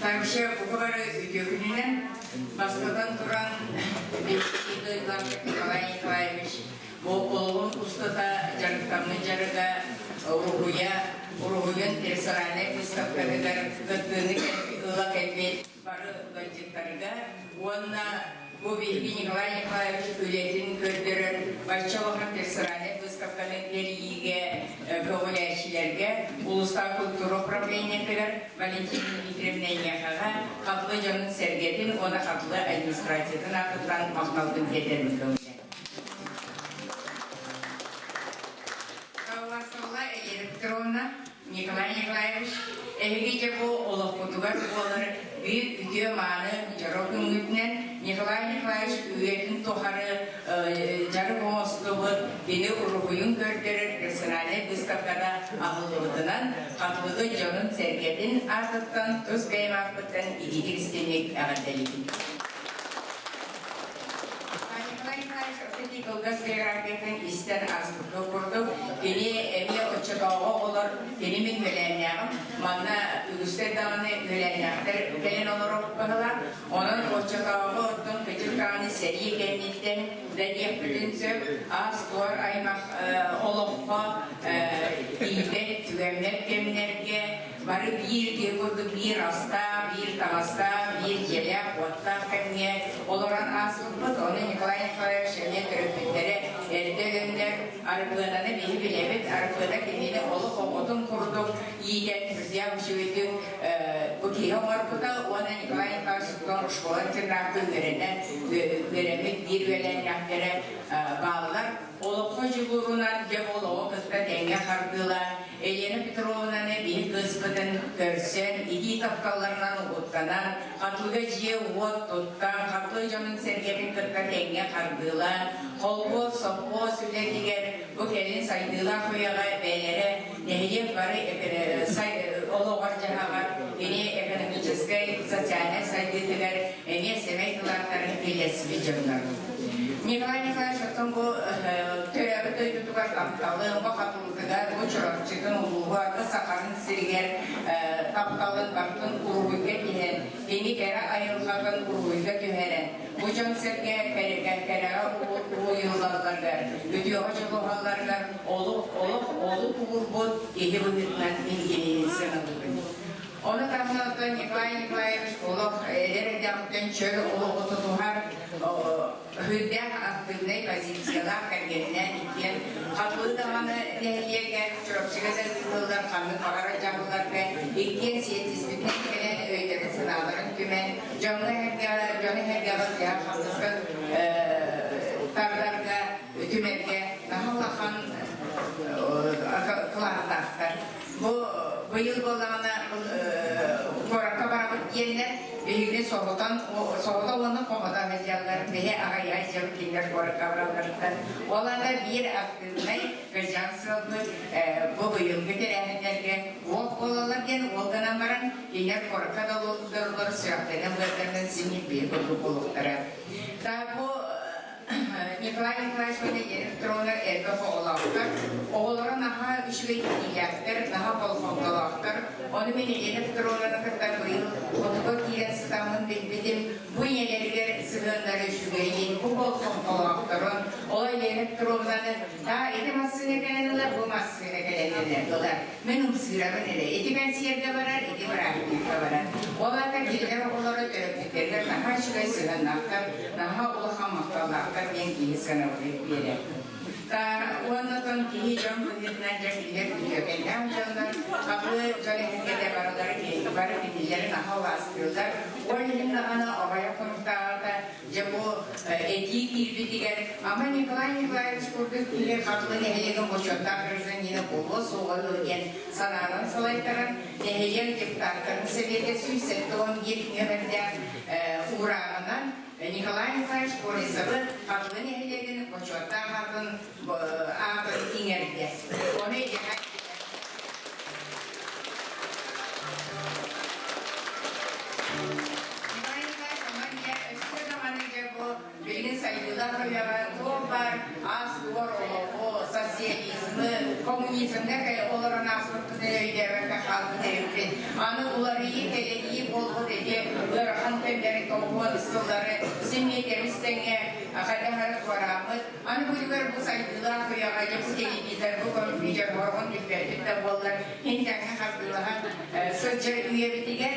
Вообще, бука бары үтүө бастатан туран Николай Николаевич бу олоҕун устата дьарыктаммыт дьарыга уруһуйа, уруһуйун персональнай выставкатыгар кыттыыны ыла кэлбит бары ыалдьыттарга уонна бу биһиги Николай Николаевич үлэтин көрдөрөр бачча улахан персональнай выставканы тэрийиигэ көҕүлээччилэргэ улуустааҕы культура управлениетыгар Валентина Дмитриевна Эйиэхэҕэ Хатлы дьонун-сэргэтин уонна Хатлы администрациятын аатыттан махталбын тиэрдэрбин көҥүлэ. Тавласовла Елена Петровна, Николай Николаевич, эһиги дьэ бу олохпутугар буолар биир үтүө-мааны дьоро күҥҥүтүнэн Николай Николаевич үйэтин тухары дьарык оҥостубут, кини уруһуйун көрдөрөр персональнай выставката аһыллыбытынан Хатылыгы дьонун-сэргэтин аатыттан тус бэйэм ааппыттан итиитик истиҥник эҕэрдэлиибин. Николай Николаевич, кылгас биографиятын истэн ааспыкка курдук, кини эмиэ оччотооҕу оҕолор, кини мин үөлээннээҕим, манна үгүстэр даҕаны үөлээннээхтэр кэлэн олорор баһылаах. Онон оччотооҕу оттон кыдьык даҕаны сэрии кэнниттэн да диэхпитин сөп, аас-туор аймах олоххо тиийбэт, түгэммэт кэмнэргэ бары биир киһи курдук биир астаах, биир таҥастаах, биир дьиэлээх-уоттаах кэмҥэ олорон ааспыппыт. Ону Николай Николаевич эмиэ төрөппүттэрэ эрдэ өлөннөр, Арбыананы биһи билэбит, Арбыана кинини олох оҕотун курдук иитэн сүрдээх үчүгэйдик бу киһи оҥорбута уонна Николай Николаевич школа-интернакка үөрэнэн үөрэммит биир үөлээннээхтэрэ бааллар. Олоххо дьулуурунан дьэ олоҕу кытта тэҥҥэ хардыылаан Елена Петровнаны биһи кыыспытын көрсөн, итии тапталларынан угуттанан, Хатылыга дьиэ-уот туттан, Хатылы дьонун-сэргэтин кытта тэҥҥэ хардыылаан, холкуос, сопхуос үлэтигэр бу кэлин сайдыылаах үйэҕэ бэйэлэрэ нэһилиэк бары олоҕор-дьаһаҕар кини экономическай, социальнай сайдыытыгар эмиэ сэмэй кылааттарын киллэрсибит дьоннор. Николай Николаевич оттон бу төрөөбүт дойдутугар тапталын, бу Хатылытыгар, бу Чурапчытын улууһа, бу Сахарын сиригэр тапталын барытын уруһуйга тиһэн, кини кэрэ айылҕатын уруһуйга түһэрэн, бу дьон-сэргэ кэрэҕэ уһуйуллалларыгар, үтүөҕэ дьулуһалларыгар олук олох олук уурбут киһи быһыытынан мин кинини сыаналыыбын. Ону таһынан Николай Николаевич олох эдэр эрдэҕиттэн чөл олоҕу тутуһар үрдээх активнай позициялаах кэргэнинээн иккиэн Хатылы даҕаны нэһилиэгэр Чурапчыга да ыытыллар ханнык баҕарар дьаһалларга иккиэн сиэттиспитинэн кэлэн өйдөрүн-санааларын түмэн дьоҥҥо-сэргэҕэ дьону-сэргэҕэ үлэҕэ-хамнаска тардарга түмэргэ наһаа улахан кылааттаахтар. Бу быйыл буоллаҕына куоракка барабыт диэннэр биһигини соһутан соһута уонна хомото сылдьаллар. Биһи аҕай сылдьабыт кинилэр куоракка баралларыттан. Ол аата биир актыыбынай кырдьаҕас сыалбыт бу быйылгы тэрээһиннэргэ уол буолаллар диэн уол гынан баран кинилэр куоракка да олороллор сүрэхтэнэн-быарданан син биир курдук буолуохтара. Бу Николай Николаевич уонна Елена Петровна элбэх оҕолоохтор. Оҕолоро наһаа үчүгэй иитиилээхтэр, наһаа болҕомтолоохтор. Ону мин Елена Петровнаны кытта быйыл хотуга киирэн сытаммын билбитим. Бу ийэлэригэр сыһыаннара үчүгэйин, бу болҕомтолоохторун. Ол Елена Петровнаны «Аа, ити массыына кэлэн ылар, бу массыына кэлэн ылар. Мин ымсыырабын эрэ. Ити кэнсиэргэ барар, ити бырааһынньыкка барар. Ол аата кинилэр оҕолоро төрөппүттэригэр наһаа үчүгэй сыһыаннаахтар, наһаа улахан махталлаахтар диэн киһи сыанабылы биэрэр. Уонна оттон киһи дьон быһыытынан дьэ кинилэр үтүөкэннээх дьоннор, хабыы дьон эһэргэтэ барылара бары кинилэри наһаа убаастыыллар. Ол иһин даҕаны оҕойох хонуктааҕыта Дьэ бу этии киирбитигэр ама Николай Николаевич курдук киһи Хатылы нэһилиэгин бочуоттаах гражданина буолуо суоҕа дуо диэн санаанан салайтаран нэһилиэк депутаттарын сэбиэтэ 171 нүөмэрдээх уурааҕынан Николай Николаевич Борисовы Хатылы нэһилиэгин бочуоттаах аатын аатын иҥэрдэ. Ону Билигин сайдыылаах үйэҕэ туох баар аас-туор олоҕу, социализмы, коммунизмҥа олорон ааспыппытын өйдөөбөккө хаалбыт эбиппит. Аны уларыйыы, кэлэйии буолбут ити ыарахан кэмнэри тоҕуон сыллары син тэҥҥэ хайдах эрэ туорааммыт. Аны бу үлүгэр бу сайдыылаах үйэҕэ дьэ бу телевизор, бу компьютер хороҕун билбэппит да буоллар, иһин тэҥҥэ хардыылаһан сылдьар үйэбитигэр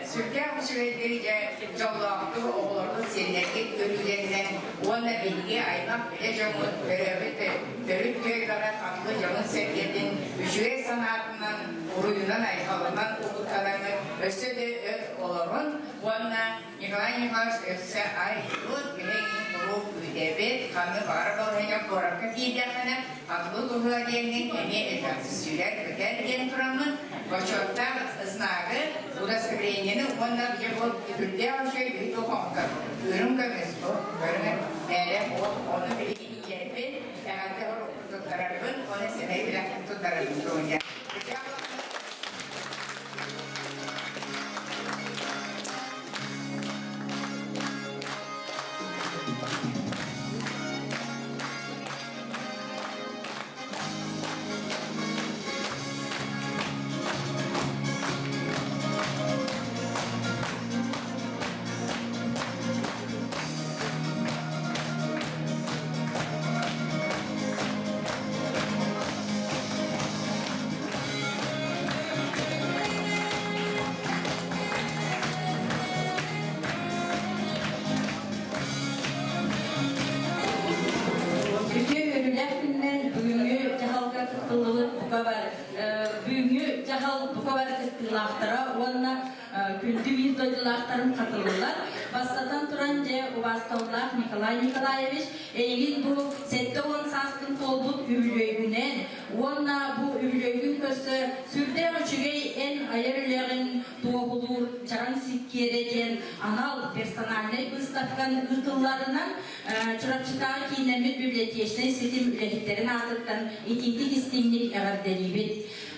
сүрдээх үчүгэйдик дьэ дьоллоохтук оҕолорбут сиэннэргит көрүүлэринэн уонна биһиги аймах билэ дьоммут төрөөбүт төрүт түөлбэҕэ хатылы дьонун-сэргэтин үчүгэй санаатынан уруйунан-айхалынан угуттанаҥҥыт өссө да өр олорун уонна Николай Николаевич өссө айбыт биһиги куруук күүтэбит ханнык баҕарар балаһыанньа куоракка киирдэххинэ Хатылы туһула диэҥҥин эмиэ элбэхтик сүүрэр көтөр диэн тураммын бочуоттаах знагы, удостоверениены уонна дьэ бу үрдээх үчүгэй биһи туох оҥостор үрүҥ көмүс бу көрүҥ мээлэ буол ону билигин иитэрбин эҕэрдэ туттарарбын уонна сэмэй билэхпин туттарарбын көҥүллээх. бука бар бүгүҥҥү дьаһал бука бары кыттыылаахтара уонна күндү биир дойдулаахтарым хатыллылар. Бастатан туран, дьэ, убаасталлаах Николай Николаевич, эйигин бу 70 сааскын туолбут үбүлүөйгүнэн уонна бу үбүлүөйгүн көрсө сүрдээх үчүгэй эн айар үлэҕин туоһулуур Чараҥ сиккиэрэ диэн анал персональнай быыстапкан ыытылларынан Чурапчытааҕы кииннэммит библиотечнай ситим үлэһиттэрин аатыттан итиитик истиҥник эҕэрдэлиибит.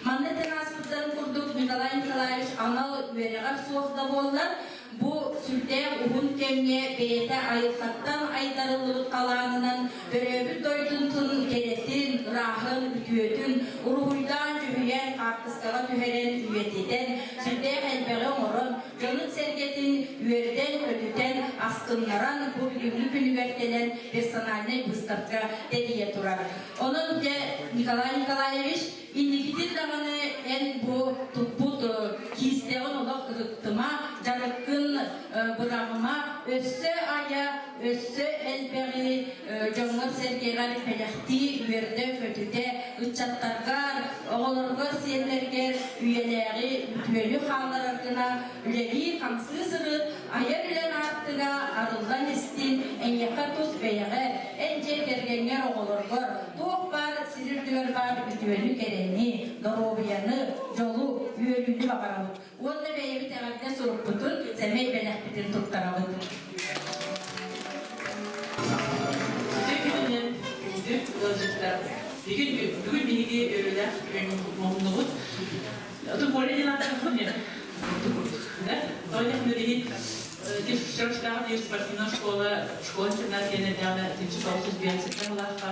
Манна этэн ааспыттарын курдук Николай Николаевич анал үөрэҕэр суох да буоллар, бу сүрдээх уһун кэмҥэ бэйэтэ айылҕаттан айдарыллыбыт талаанынан төрөөбүт дойдутун кэрэтин, ырааһын, үтүөтүн уруһуйдаан, дьүһүйэн, хаартыскаҕа түһэрэн, үйэтитэн, сүрдээх элбэҕи оҥорон, дьонун-сэргэтин үөрдэн-көтүтэн, астыннаран бу бүгүҥҥү күнүгэр кэлэн персональнай быыстапка тэрийэ турар. Онон дьэ, Николай Николаевич, инникитин даҕаны эн бу туппут киистэҕин олох ыһыктыма, дьарыккын быраҕыма, өссө айа, өссө элбэҕи дьоҥҥор-сэргэҕэр бэлэхтии, үөрдэ-көтүтэ, ыччаттаргар, оҕолоргор, сиэннэргэр үйэлээҕи үтүөнү хаалларар гына үлэлии-хамсыы сырыт, айар үлэн аартыга арыллан истин, эйиэхэ тус бэйэҕэр, эн дьиэ кэргэҥҥэр, оҕолоргор туох баар сир үрдүгэр баар үтүөнү-кэрэни, доруобуйаны, дьолу, үөрүүнү баҕарабыт. Уонна бэйэбит эҕэрдэ сурукпутун, сэмэй бэлэхпитин туттарабыт. Үтүө күнүнэн күндү ыалдьыттар. Бүгүн бүгүн биһиги үөрүүлээх күн муһуннубут. Оту Коля диэн ааттаахпын мен. Да? Тоня Хмелевин Чурапчытааҕы спортивная школа, школа-интернат диэн 1905 сыллаахха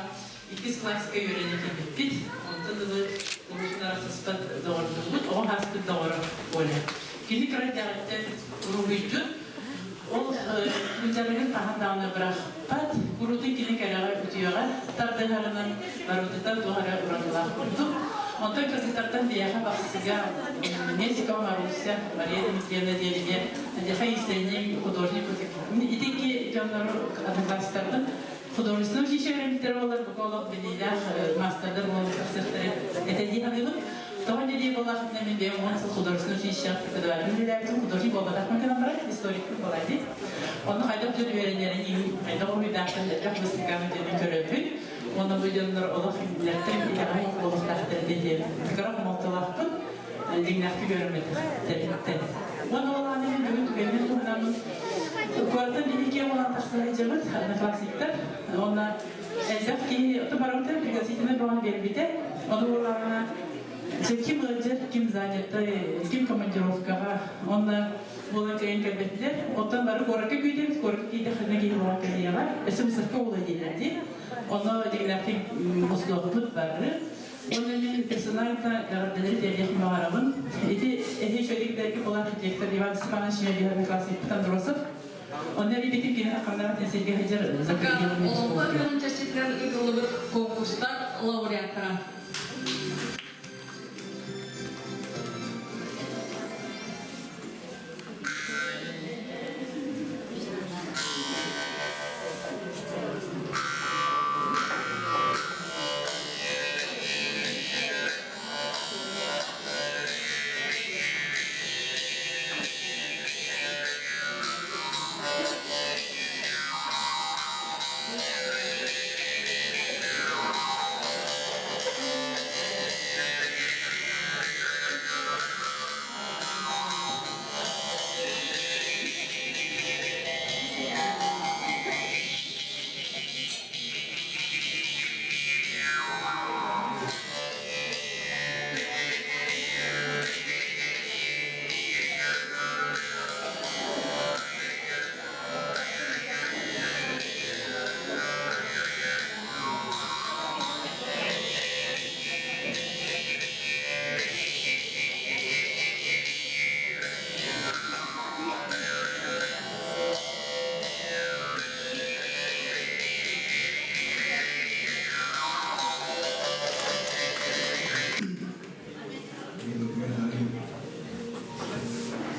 иккис класска үөрэнэ кэлбиппит. Онтон ылы урутун арахсыспат доҕордуубут, оҕо сааспыт доҕоро Оля. Кини кыра эрдэҕиттэн уруһуйдьут. Ол дьарыгын хаһан даҕаны бырахпат. Куруутун кини кэрэҕэ үтүөҕэ тардыһарынан барыбытыттан туох эрэ уратылаах курдук. Онтон кыргыттартан биһиэхэ Бахсыга Месикова Маруся, Мария Дмитриевна диэригэ Адьаха иистэнньэҥ художник Ити икки дьоннору одноклассниктарбын художественнай училище үөрэммиттэрэ буоллар, бука олох билиилээх маастардар буолан тахсыахтара этэ дии саныыбын. Тоҕо дии буоллахпына, мин бэйэм 10 сыл художественнай училище преподаватель үлэлээбитим, художник буолбатахпын гынан баран, историкпын буолар дии. Онно хайдах дьон үөрэнэрин, хайдах уруһуйдаахтарын элбэх выставканы дьону көрөбүн. Уонна бу дьоннор олох кинилэртэн итэҕэй буолуохтаахтар диэн кыра хомолтолоохпун, дьиҥнээхтик үөрэммэтэхтэриттэн. Уонна ол ааны мин бүгүн түгэнинэн туһанаммын куораттан биһиги киэҥ улахан тахса сылдьабыт, одноклассниктар. Уонна элбэх киһи барыбытын пригласительнай бөҕөнү биэрбитэ. Ону буоллаҕына ким ыалдьар, ким занятай, ким командировкаҕа. Уонна буолан кэлэн кэлбэтилэр. Оттон бары куоракка күүтэбит, куоракка киирдэххинэ киһи буолан кэлиэҕэ. Өссө выставка буолуо дииллэр дии. Онно дьиҥнээхтик мустуохпут бары. Уонна мин персонально эҕэрдэлэри тиэрдиэх баҕарабын. Ити эһи үчүгэйдик буолар архитектор Иван Степанович Михайлович Андросов. Онно эбитин кини ханна сиргэ сылдьар Олоҥхо ыһыаҕын чэрчитинэн ыытыллыбыт конкурстар лауреаттара.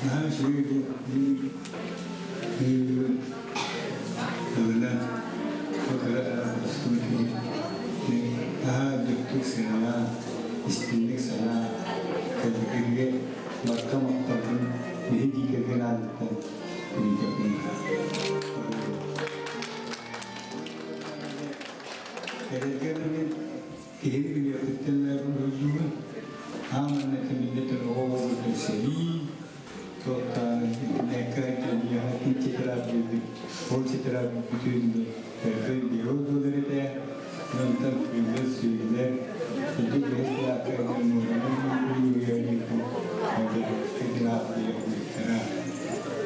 Наһаа үчүгэй бу тылынан кыра наһаа үрдүктүк сыаналаан. истинник санаа кэлбиккитигэр барҕа махталбын биһи дии кэргэн аатыттан ыйытабын. Эрэлгэ мин киһи билиэхпиттэн уһуйдуубун. Ааманна тэмиллэтин оҕо-оҕобутун сэрии, туохтаан интернекка кэлиэҕэ тетрадь биэрбит, ол тетрадь бүтүн эргэ биэһэ буолар этэ. Онтон күллэр, сүүллэр, ити биэс кылааска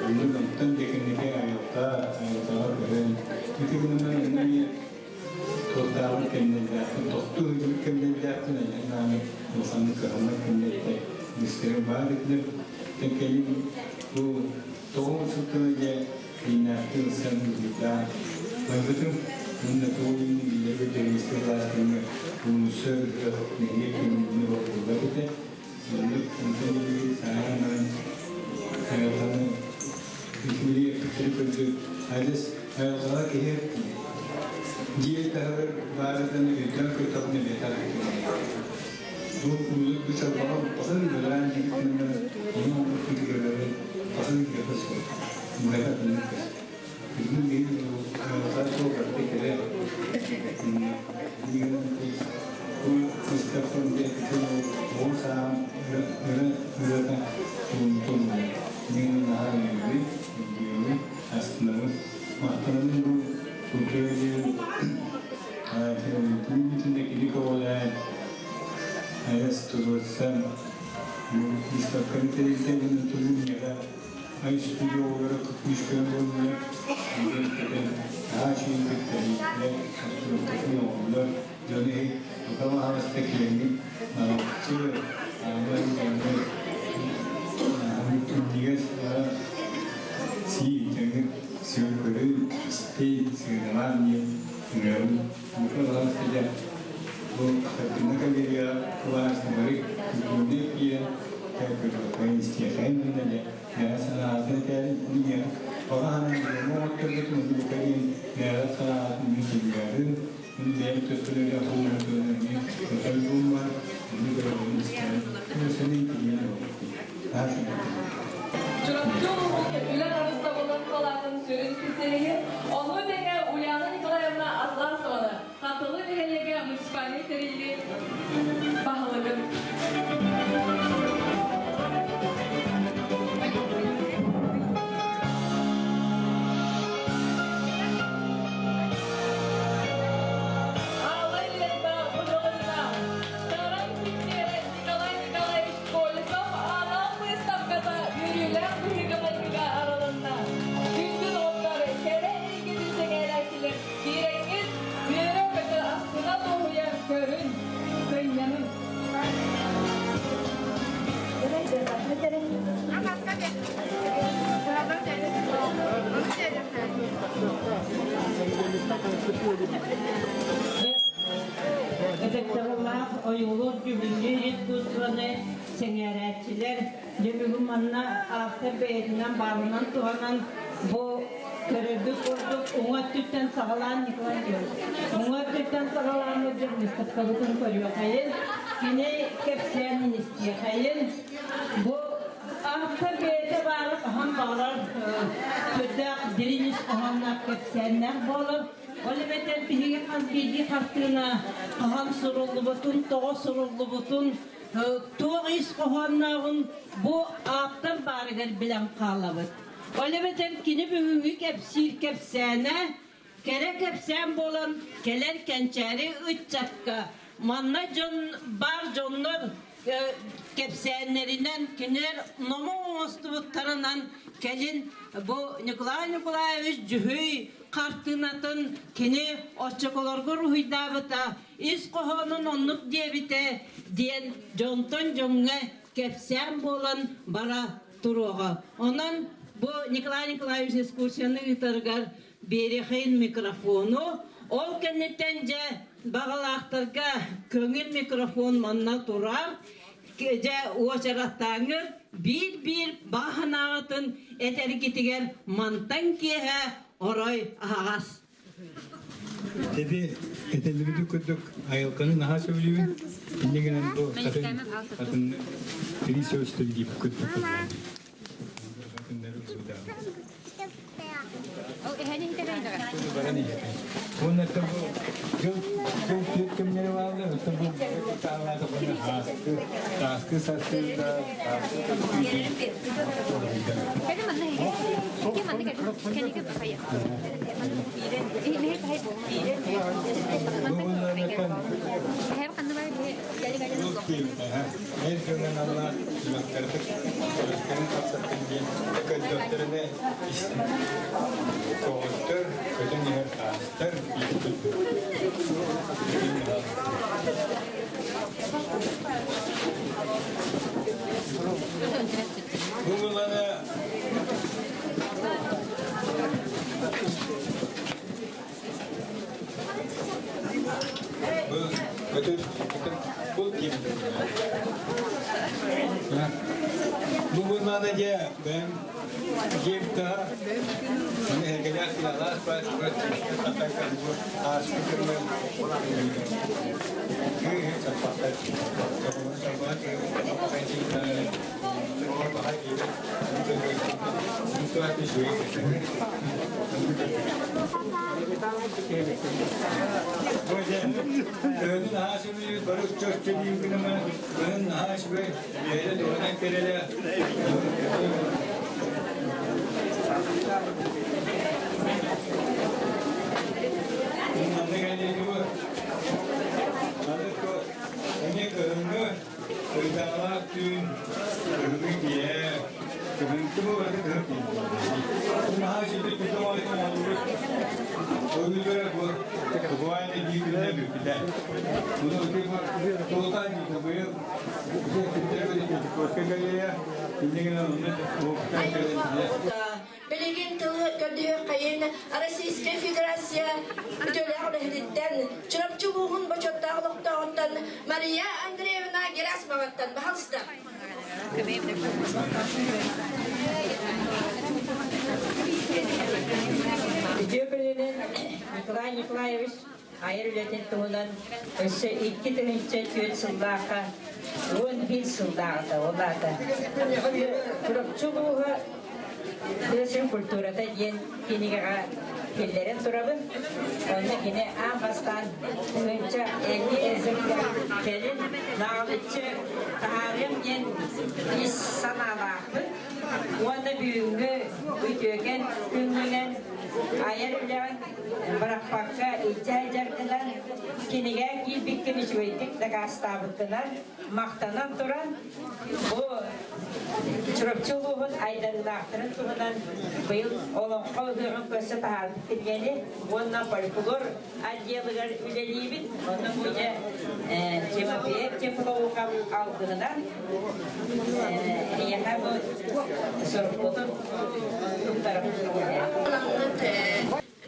Бүгүн онтон дьэкинники айылҕа, айылҕаҕа көһөн, ити гынан эмиэ туохтааҕын кэмнэрдээхпин, тохтуу сылдьыбыт кэмнэрдээхпин, айаннааны улаханнык кыһаммат кэмнэртэн үгүстэрим баар этилэр. Кэлин бу тоҕо сылтана дьэ Кииннээхтик ылсан ыытыытаах барбытым. Уонна тоҕо диэн биллэргэ Дэриэскэ былаас кэмҥэ уулусса ыһыах нэһилиэк кэмҥэ боппуллар этэ. Оннук онтон илии сааһан баран айылҕаны үчүгэй эппиттэрин көрдүк. Адьас айылҕаҕа киһи дьиэ таһыгар баарыттан өйдөөн көрдөҕүнэ бэйэтэ Бу улуу бычалбаҕа басын бэлээн дьиҥ ону оҥорбут басын киһиэхэ суох. Муһайа атыннык көстөр. Бүгүн биһиги айылҕа суох барыта кэрэ. Бу выставкам оҕо саам өрө ырыата туун Мин наһаа үөрдүм, үөрдүм, астынабын. Махтанабын бу культура диэн Бүтүн көҕүлээн айас туруорсан выставканы тэрилтэ уонна тулуун миэхэ ай студия оҕолоро күүс-көмө буоллулар. Үөрэн-көтөн наһаа үчүгэйдик тэрийдилэр, постановкатын оҥордулар. Дьону иһит бука маһаҕаста киэҥник налыччы ааммат дьоҥҥо минньигэс сии дьоҥҥут сүгүн-көрүн истиҥ сыаналаан диэн ыҥырабын. Бука баҕар бу картина галерея кылаас бары культурнай киирэн көрүөххэйин истиэхэйин уонна дьэ мэҕэ санаатын этээрин мин баҕа санаам дьоҥҥо оҥотторбутун уонна бука диэн мэҕэ санаатын мин суруйарын мин бэйэм төттөлөрө хууммутун эмиэ көтөл буолмар ону көрөбүн истэбин сэнин тиийэн Чурапчы улууһун үлэ харыстабылын салаатын сүрүн специалиһин, ону тэҥэ Ульяна Николаевна Атласованы Хатылы нэһилиэгэ муниципальнай тэриллии баһылыгын. Алла Лента Будулина, Таран Сиккиэрэ Николай Николаевич Колесов анал быыстапката үөрүүлээх быһыыга-майгыга арылынна. Күндү доҕоттор, кэрэ эйгэтин сэҥээрээччилэр киирэҥҥит, үөрэ-көтө астына дуоһуйа көрүн, сынньанын. Ытыктабыллаах ойуулуур дьүһүннүүр искусствоны сэҥээрээччилэр дьэ бүгүн манна автор бэйэтинэн баарынан туһанан бу көрөргүт курдук уҥа өттүттэн саҕалаан Николай Иванович уҥа өттүттэн саҕалаан дьон выставкабытын көрүөхэйин кини кэпсээнин истиэхэйин бу автор бэйэтэ баара хаһан баҕарар сүрдээх дириҥ ис хоһоонноох кэпсээннээх буолар. Ол эбэтэр биһиги хас биирдии хартыына хаһан суруллубутун, тоҕо суруллубутун, туох ис хоһооннооҕун бу ааптар баарыгар билэн хаалабыт. Ол эбэтэр кини бүгүҥҥү кэпсиир кэпсээнэ кэрэ кэпсээн буолан кэлэр кэнчээри ыччакка манна дьон баар дьоннор кэпсээннэринэн кинилэр номох оҥостубуттарынан кэлин бу Николай Николаевич Дьүһүй хартыынатын кини оччоколорго уруһуйдаабыта, ис хоһоонун оннук диэбитэ диэн дьонтон дьоҥҥо кэпсээн буолан бара туруоҕа. Онон бу Николай Николаевич экскурсияны ыытарыгар биэриэхэйин микрофону, ол кэнниттэн дьэ баҕалаахтарга көҥүл микрофон манна турар, дьэ уочараттааҥҥы биир-биир баҕа санааҕытын этэргитигэр мантан киэһэ орой аһаҕас. Теди этэллибити курдук айылҕаны наһаа сөбүлүүбүн. Инньэ гынан бу атын атын тирии сөбүстэр диip курдук. Баран иһэр. Уонна бу дьыл дьыл түөрт кэмнэри бааллар, оттон бу таалаата буна ааскы, ааскы сарсыарда, ааскы Эр дьонун алла сүрэхтэрин сүрэхтэрин тахсаттын диэн көрдөхтөрүнэ көҕөттөр, көтөн иһэр таастар Бу булана Бу буллаана дьэ бэйэм дьиэм таһа маны эргэлээх сыалаах баар ааспыт кэмҥэ саппахтар Кыһынын аһаа сөбүлүүр бары чөччөлүүр гынама кыһын наһаа үчүгэй бэйэтэ туһунан кэлэлэ Маннык элиэтигэр маннык эмиэ кыһыҥҥы Ыйдаҥалаах түүн, кыһыҥҥы киэһэ, кыһыҥкы бу кыһын Наһаа үчүгэй күтүм оҥоһуллубут. Ойуулара бу буквально биир күнүнэн бүппүтэ. Буну туолутаан диэтэ быйыл Билигин тылы көрдөһүөххэйин Российскай Федерация үтүөлээх үлэһититтэн, Чурапчы улууһун бочуоттаах олохтооҕуттан Мария Андреевна Герасимоваттан баһалыста. Үтүө күнүнэн Николай Николаевич айар үлэтин туһунан өссө 2004 сыллаахха 11 сыллааҕыта ол аата Чурапчы улууһа тыа сирин культурата диэн кинигэҕэ киллэрэн турабын. Онно кини аан бастаан тыһыынча элли эзекка кэлин наҕылыччы таһаарыам диэн ис санаалаахпын. Уонна бүгүҥҥү үтүөкэн күҥҥүнэн айар үлэҕин бырахпакка илдьэ сылдьаргынан, кинигэ киирбиккин үчүгэйдик дакаастаабыккынан махтанан туран, бу Чурапчы улууһун айдарыылаахтарын туһунан быйыл Олоҥхо ыһыаҕын көрсө таһаарбыт кинигэни уонна фольклор отделыгар үлэлиибит. Онно бу дьэ Тимофеев Теплоухов алгыһынан эйиэхэ бу сурукпутун туттарабыт.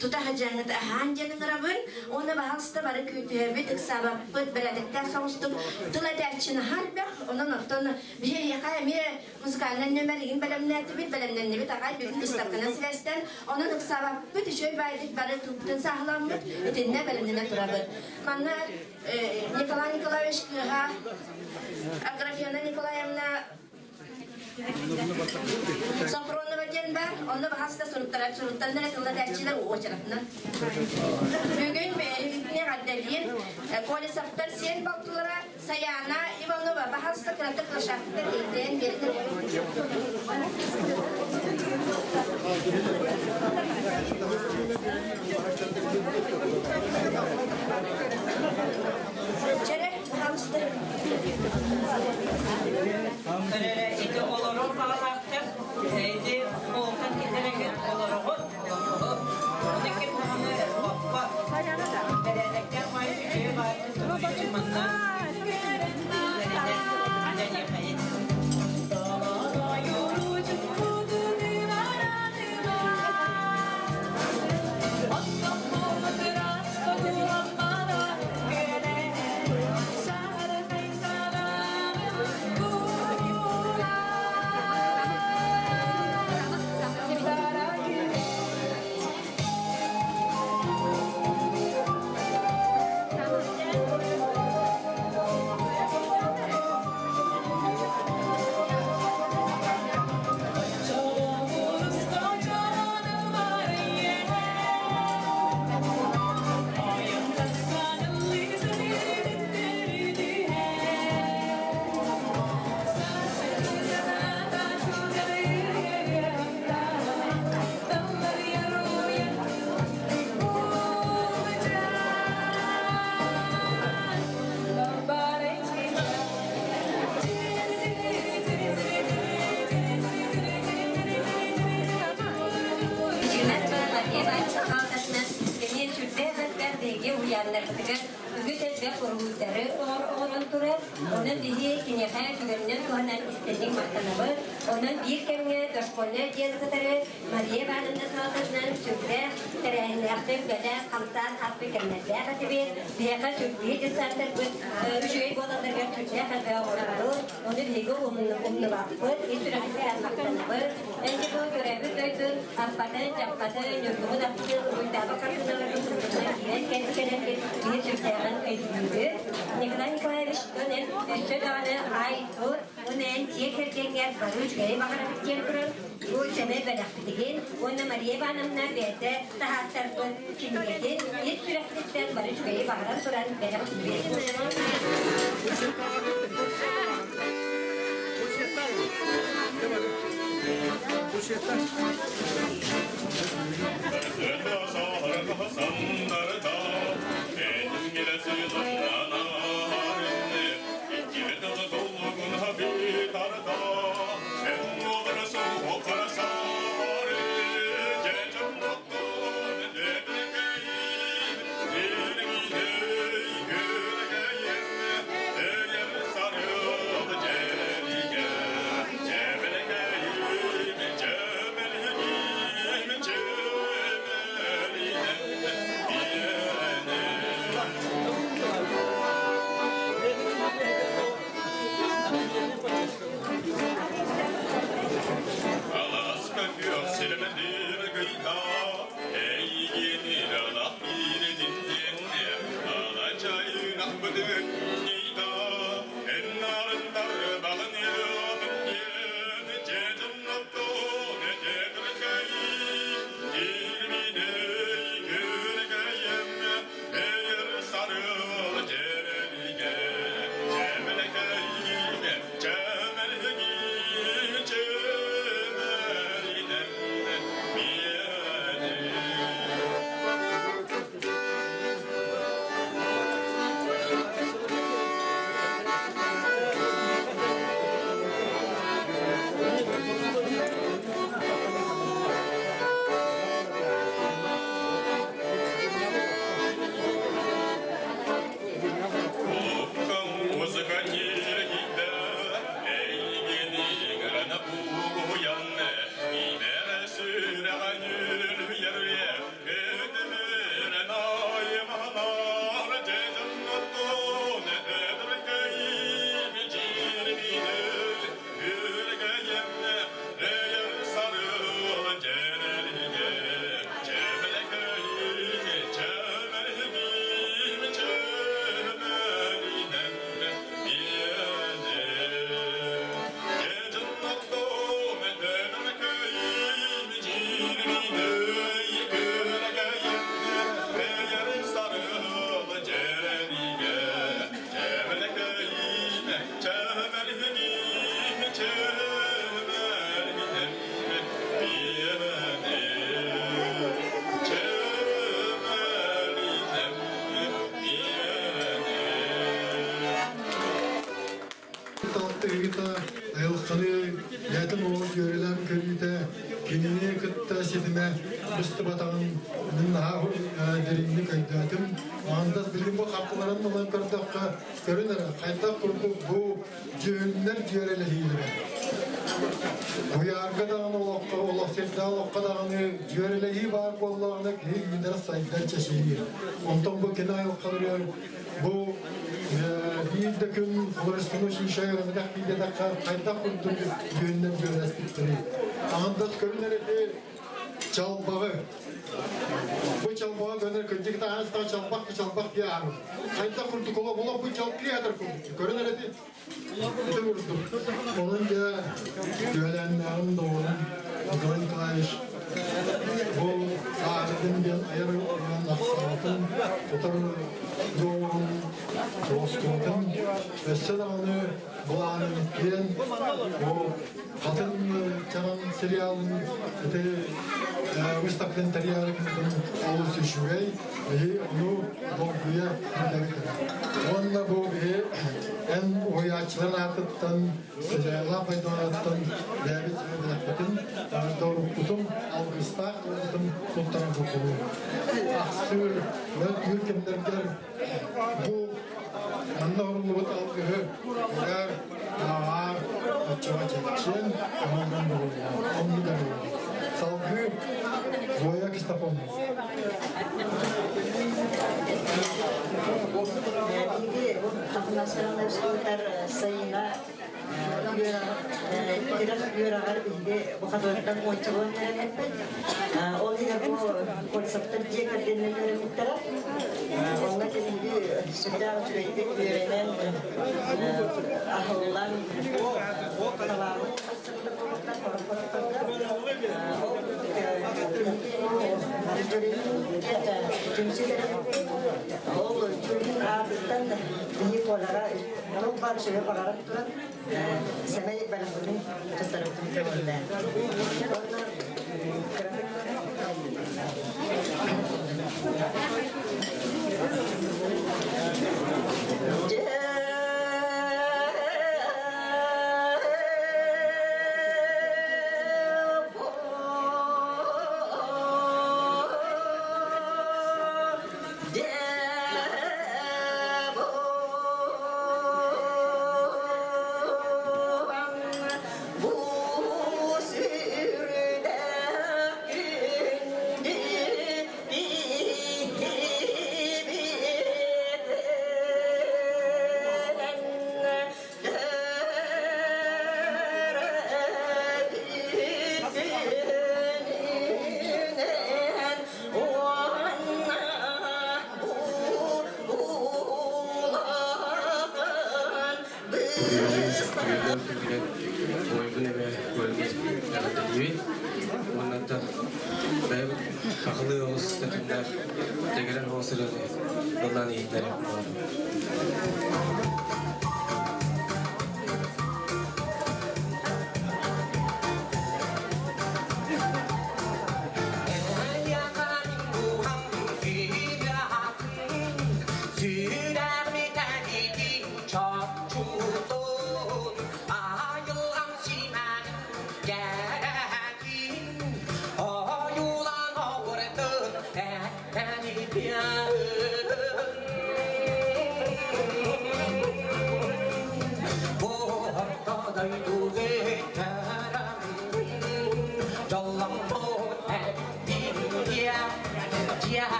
Тута садьаҥҥыт аһаан диэн ыҥырабын уонна баһаалыста бары күүтүһэбит, ыксаабаппыт, бэрээдэктээх соҕустук тыл этээччи наһаа элбэх. Онон оттон биһи эһиэхэ эмиэ музыкальнай нүөмэр игин бэлэмнээтибит, бэлэмнэннибит аҕай бүгүн выставканан сибээстэн. Онон ыксаабаппыт, үчүгэй баайдык бары тылбытын сааһыламмыт, итиннэ бэлэмнэнэ турабыт. Манна Николай Николаевич кыыһа Аграфена Николаевна Софронова диэн бар, онно баһаста суруттаран суруттаннар тыллатааччылар уочаратынан. Бүгүн бэйэбитинэ эҕэрдэлиир Колесовтар сиэн балтылара Саяна Иванова баһаста кыратык лошадката тиэйдээн биэрдэ. Чэрэ, баһаалыста. Көрөрө ити олорор баҕалаахтар ити холтан киллэрэгит олороҕут Оны ким даҕаны боппо бэрээдэктээх баай үчүгэй баайы суруйуучу манна үлэлиэхэйин. кырачааннарбытыгар үгүс элбэх уруһуйдары оҥорон турар. Онон биһи киниэхэ түгэнинэн туһанан истинник махтанабыт. Онон биир кэмҥэ дошкольнай отделы кытары Мария Ивановна салалтатынан сүрдээх тэрээһиннээхтик үлэлээн-хамсаан ааспыт кэмнэрдээх этибит. Биһиэхэ биһи детсадтарбыт үчүгэй буолалларыгар сүрдээх элбэҕи оҥорорбут. Ону биһиги умнубаппыт, ис сүрэхпититтэн махтанабыт. Эн бу төрөөбүт дойдун аппатын, дьаппатын, ньургуһун ахтыы уруйдаабыт хартыыналаргын туппутунан киирэн кэлэргин биһи сүрдээҕин өйдүүбүт. Николай Николаевич, эн өссө даҕаны ай-тут, уонна эн дьиэ кэргэҥҥэр бары үчүгэйи баҕарабыт диэн туран, бу сэмэй бэлэхпитигин уонна Мария Ивановна бэйэтэ таһааттарбыт кинигэтин ис сүрэхпититтэн бары үчүгэйи баҕаран туран бэлэх Алтыгыта айылҕаны бэйэтин оҕо дьүөрэлээн көрүүтэ кинини кытта ситимэ быстыбатаҕын мин наһаа дириҥник өйдөөтүм. Аандас билигин бу хаппыларын ылан көрдөххө, көрүн эрэ, хайдах курдук бу дьүһүннэр дьүөрэлэһиилэрэ. Куйаарга даҕаны олоххо, олох сирдээх олоххо даҕаны дьүөрэлэһии баар буоллаҕына киһи үүнэр сайдар чэчириир. Онтон бу кини айылҕаларыгар бу биир да күн художественнай училище үөрэммэтэх биирдэтэххэ хайдах курдук дьүһүннэр дьүөрэлэспиттэрий. Аҥардас көрүн эрэ чалбаҕы. Бу чалбаҕы көнөр кырдьык таһаастаах чалбах чалбах диye ааҕын. Хайдах курдук олох олох бу чалкыы атар курдук. Көрөн эрэ ити курдук. Онон дьэ үөлээннээҕим доҕорум Николай Николаевич бу сааһырдым диэн айар уран ахсаабатын, тутар доҕорун, оскуолатын өссө даҕаны. былаанын киэн бу Хатын чаран сериалын ити выставкатын тэрийэрин олус үчүгэй, биһи ону долгуйа күүтэбит. Уонна бу биһи эн уһуйааччылар аатыттан, Сыдьаайалаах Байдоонаттан бэйэбит сүбэлэхпитин, дорукпутун, алгыстаах тылбытын туттаран курдугу. Ахсыр, мөлтүүр кэмнэргэр бу манна оҥоруллубут алгыһы угар, ааҕаар, оччоҕо чэпчиэн, онон буолуоҕа, оннук эрэ буолуо. Салгыы Зоя Кистофоновна. Биһиги Афанасьевна Сайына Тирэх үөрэҕэр биһиги бухатыыртан уончалаан үөрэммиппит. Ол иһин бу Кольцевтар дьиэ кэргэнинэн үөрэммиттэрэ. Онно биһиги сүрдээх үчүгэйдик үөрэнэн, аһыллан, талааммыт тахсыбыта буолуохтаах хорохторго. Ол түмсүү Ол түмсүү аатыттан биһи Коляҕа туох баар үчүгэй баҕаран туран сэмэй бэлэхпитин туттарбытын көҥүллээн. Уонна кыратык Ойбун эмэ эҕэрдэлиибин. Уонна бэйэбит хахылыы оҕус тэтимнээх дэгэрэн оҕус ырыаны ыллаан иһитиннэриэм буоллум. Yeah.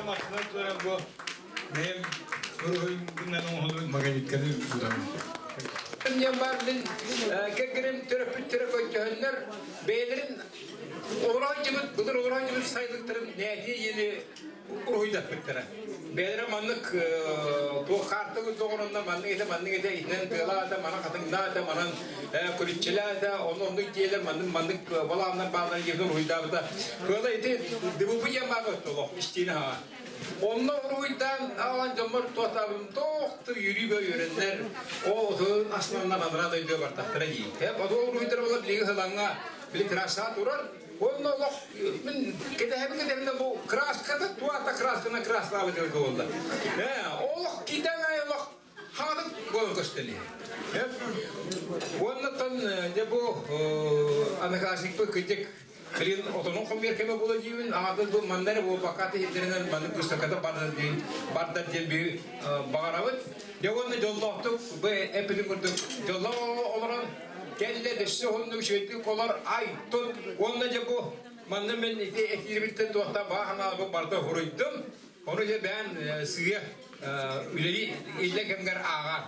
махтанан туран бу бэйэм уруһуйбунан оҥоһуллубут магнитканы тутабын. Диэн баар мин кэргэним төрөппүттэрэ көрдөһөннөр бэйэлэрин олорооччубут былыр олорооччубут сайылыктарын нээтиэ диэни уруһуйдаппыттара. Бэйэлэрэ маннык туох хаартыбыт доҕорунна маннык этэ маннык этэ итинэн тыалаата манан хатыҥнаата манан күлүччэлээтэ ону оннук диэлэр маннык маннык балааннар бааллар диэн уруһуйдаабыта. Кыала ити дыбыбы диэн баар олох истиини хаҥа. Онно уруһуйдаан аҕалан дьоммор туотаабым тоохту үөрүү үөрэннэр ол отун асманнар анараа дойдуга бартахтара дии. Ол уруһуйдар була билиги хылаҥҥа били краса турар Онно олох мин кэтэһэбин кэтэһэбин бу краската туата краскана краслаабыт эбит буолла. Олох киитэн ай олох хаадык буолан көстөн Уоннаттан дьэ бу одноклассникпыт кырдьык Блин, отонун хомуйар кэмэ буола диибин, аҕатын бу манна эрэ буолбакка иһиттэринэн маннык быыстапката бардар диэн бардар диэн биһи баҕарабыт. Дьэ уонна дьоллоохтук бу эппитин курдук дьоллоох олорон кэллэ өссө уһуннук үчүгэйдик олор ай тут уонна дьэ бу манна мин ити этиирбиттэн туохта бааһанаабы барда хуруйдум ону дьэ бээн сыыйа үлэли иллэ кэмгэр ааҕар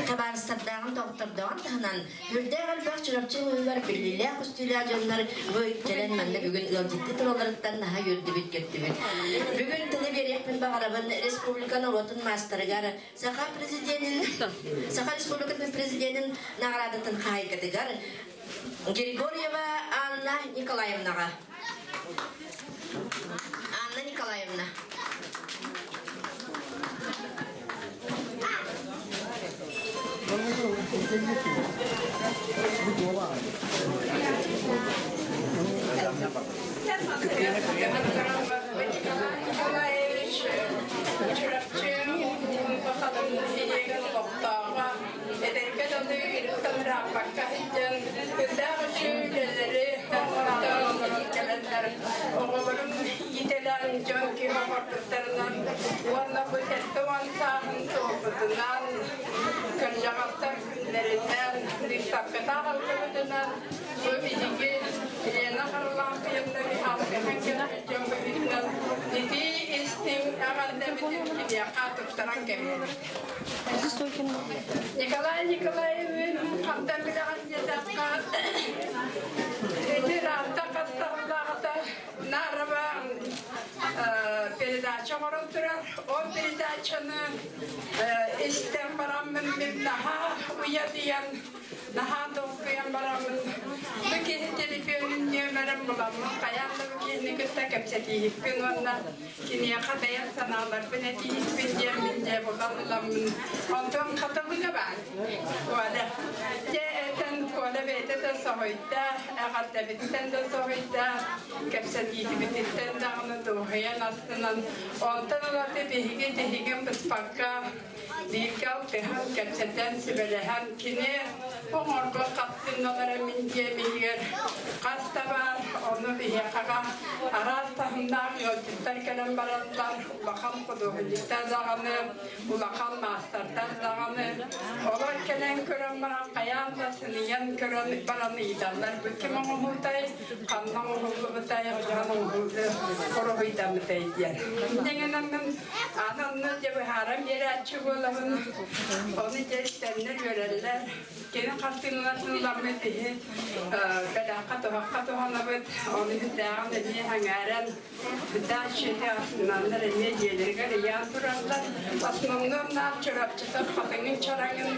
Табаарыстардааҕын доҕоттордооҕун таһынан үрдээх элбэх Чурапчы улууһугар биллиилээх көстүүлээх дьоннор бу кэлэн манна бүгүн ыалдьыттыы туралларыттан наһаа үөрдүбүт-көттүбүт. Бүгүн тылы биэриэхпин баҕарабын республика норуотун маастарыгар Саха президенин Саха Республикатын президенин наҕараадатын хаһаайкатыгар Григорьева Анна Николаевнаҕа. Анна Николаевна. Николаевич Чурапчы улууһун нэһилиэгин олохтооҕо, эдэргэ дылы ырааппакка сылдьан, үрдээх үчүгэй үлэлэри оҥорон кэлэннэр, оҕолорун иитэлээн дьон киһи оҥорбуттарынан уонна бу 70 сааһын туолбутунан, кырдьаҕастар күннэринэн, быыстапкатаах ыллыбытынан Бу биһиги Лена Харлампьевна Михайловна дьон быһыытынан итии истиҥ эҕэрдэбитин киниэхэ туттаран кэбиһэбит. Николай Николаевич хантан билэҕин диэтэххэ, ити ыраахта хастарыллааҕыта Нарова передача оҥорон турар. Ол передачаны истэн бараммын мин наһаа уйадыйан Наһаа долгуйан бараммын, бу киһи телефонун нүөмэрин буламмын, хайаан да бу киһини кытта кэпсэтииһикпин уонна киниэхэ бэйэм санааларбын этииһикпин диэммин дьэ булан ыламмын. Онтон хатылыга баар Коля. Дьэ этэн Коля бэйэтэ да соһуйда, эҕэрдэбиттэн да соһуйда, кэпсэтиитибититтэн даҕаны дуоһуйан астынан. Онтон ылаты биһиги тиһигин быспакка Бииргэ алтыһан, кэпсэтэн, сүбэлэһэн, кини оҥорбут хартыыналара мин дьиэм иһигэр хас да баар, ону биһиэхэ араас таһымнаах ыалдьыттар кэлэн бараллар, улахан худуоһунньуктар даҕаны, улахан маастардар даҕаны. Олор кэлэн көрөн баран хайаан да сыныйан көрөн баран ыйыталлар, бу ким оҥоһуутай, ханна оҥоһуллубутай, хаһан оҥоһуллубутай диэн. Дьиҥинэн Аны онно дьэ быһааран биэрээччи буолабын. Ону дьэ истэннэр үөрэллэр. Кини хартыыналарын ыламмыт иһи бэлэххэ туһахха туһанабыт. Ону сүрдээҕин эмиэ сэҥээрэн, сүрдээх үчүгэй астыналлар эмиэ дьиэлэригэр ыйаан тураллар. Основном наар Чурапчытын хатыҥын чараҥын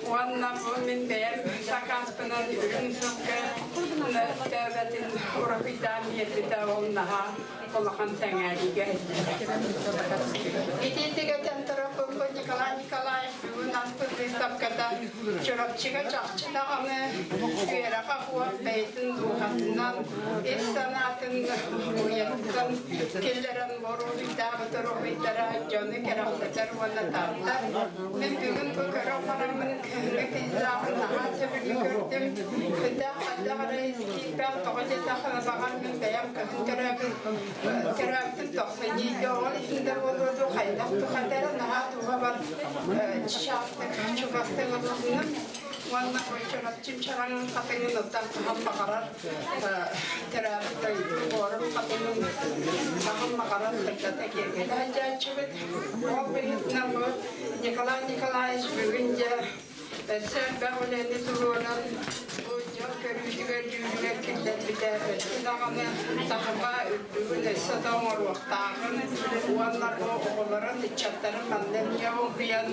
уонна бу мин бэйэм сакааспынан үрүҥ сылгы төбөтүн уруһуйдаан биэрбитэ ол наһаа улахан сэҥээриигэ Итиитик этэн тураппыппыт Николай Николаев бүгүн аспыт быыстапката Чурапчыга чахчы даҕаны үөрэхэ уот бэйэтин дууһатынан, ис санаатын уйаттан киллэрэн боруобуйдаабыт уруһуйдара дьону кэрэхсэтэр уонна тардар. Мин бүгүн бу көрө бараммын күһүҥҥү пейзажын наһаа сөбүлүү көрдүм. Сүрдээх хайдах эрэ ис киирбэх, тоҕо диэтэххинэ баҕар мин бэйэм кыһын төрөөбүт төрөөбүтүм тохсунньуйга ол иһин да буолуо дуу хайдах тухата эрэ наһаа туһабар чаастык чугастык ылынным. Уонна Чурапчым чараҥын хатыҥын оттон хаһан баҕарар төрөөбүт дойду буорун хатыҥын хаһан баҕарар сырдата киэргэтэ сылдьааччыбыт. Ол быһыытынан бу Николай Николаевич бүгүн дьэ өссө элбэх үлэни туруоран бу дьон көрүүтүгэр дьүүлүгэр киллэрбитэ өссө даҕаны таһыма үрдүгүн өссө да оҥоруохтааҕын уонна бу оҕолорун ыччаттарын манна эмиэ уһуйан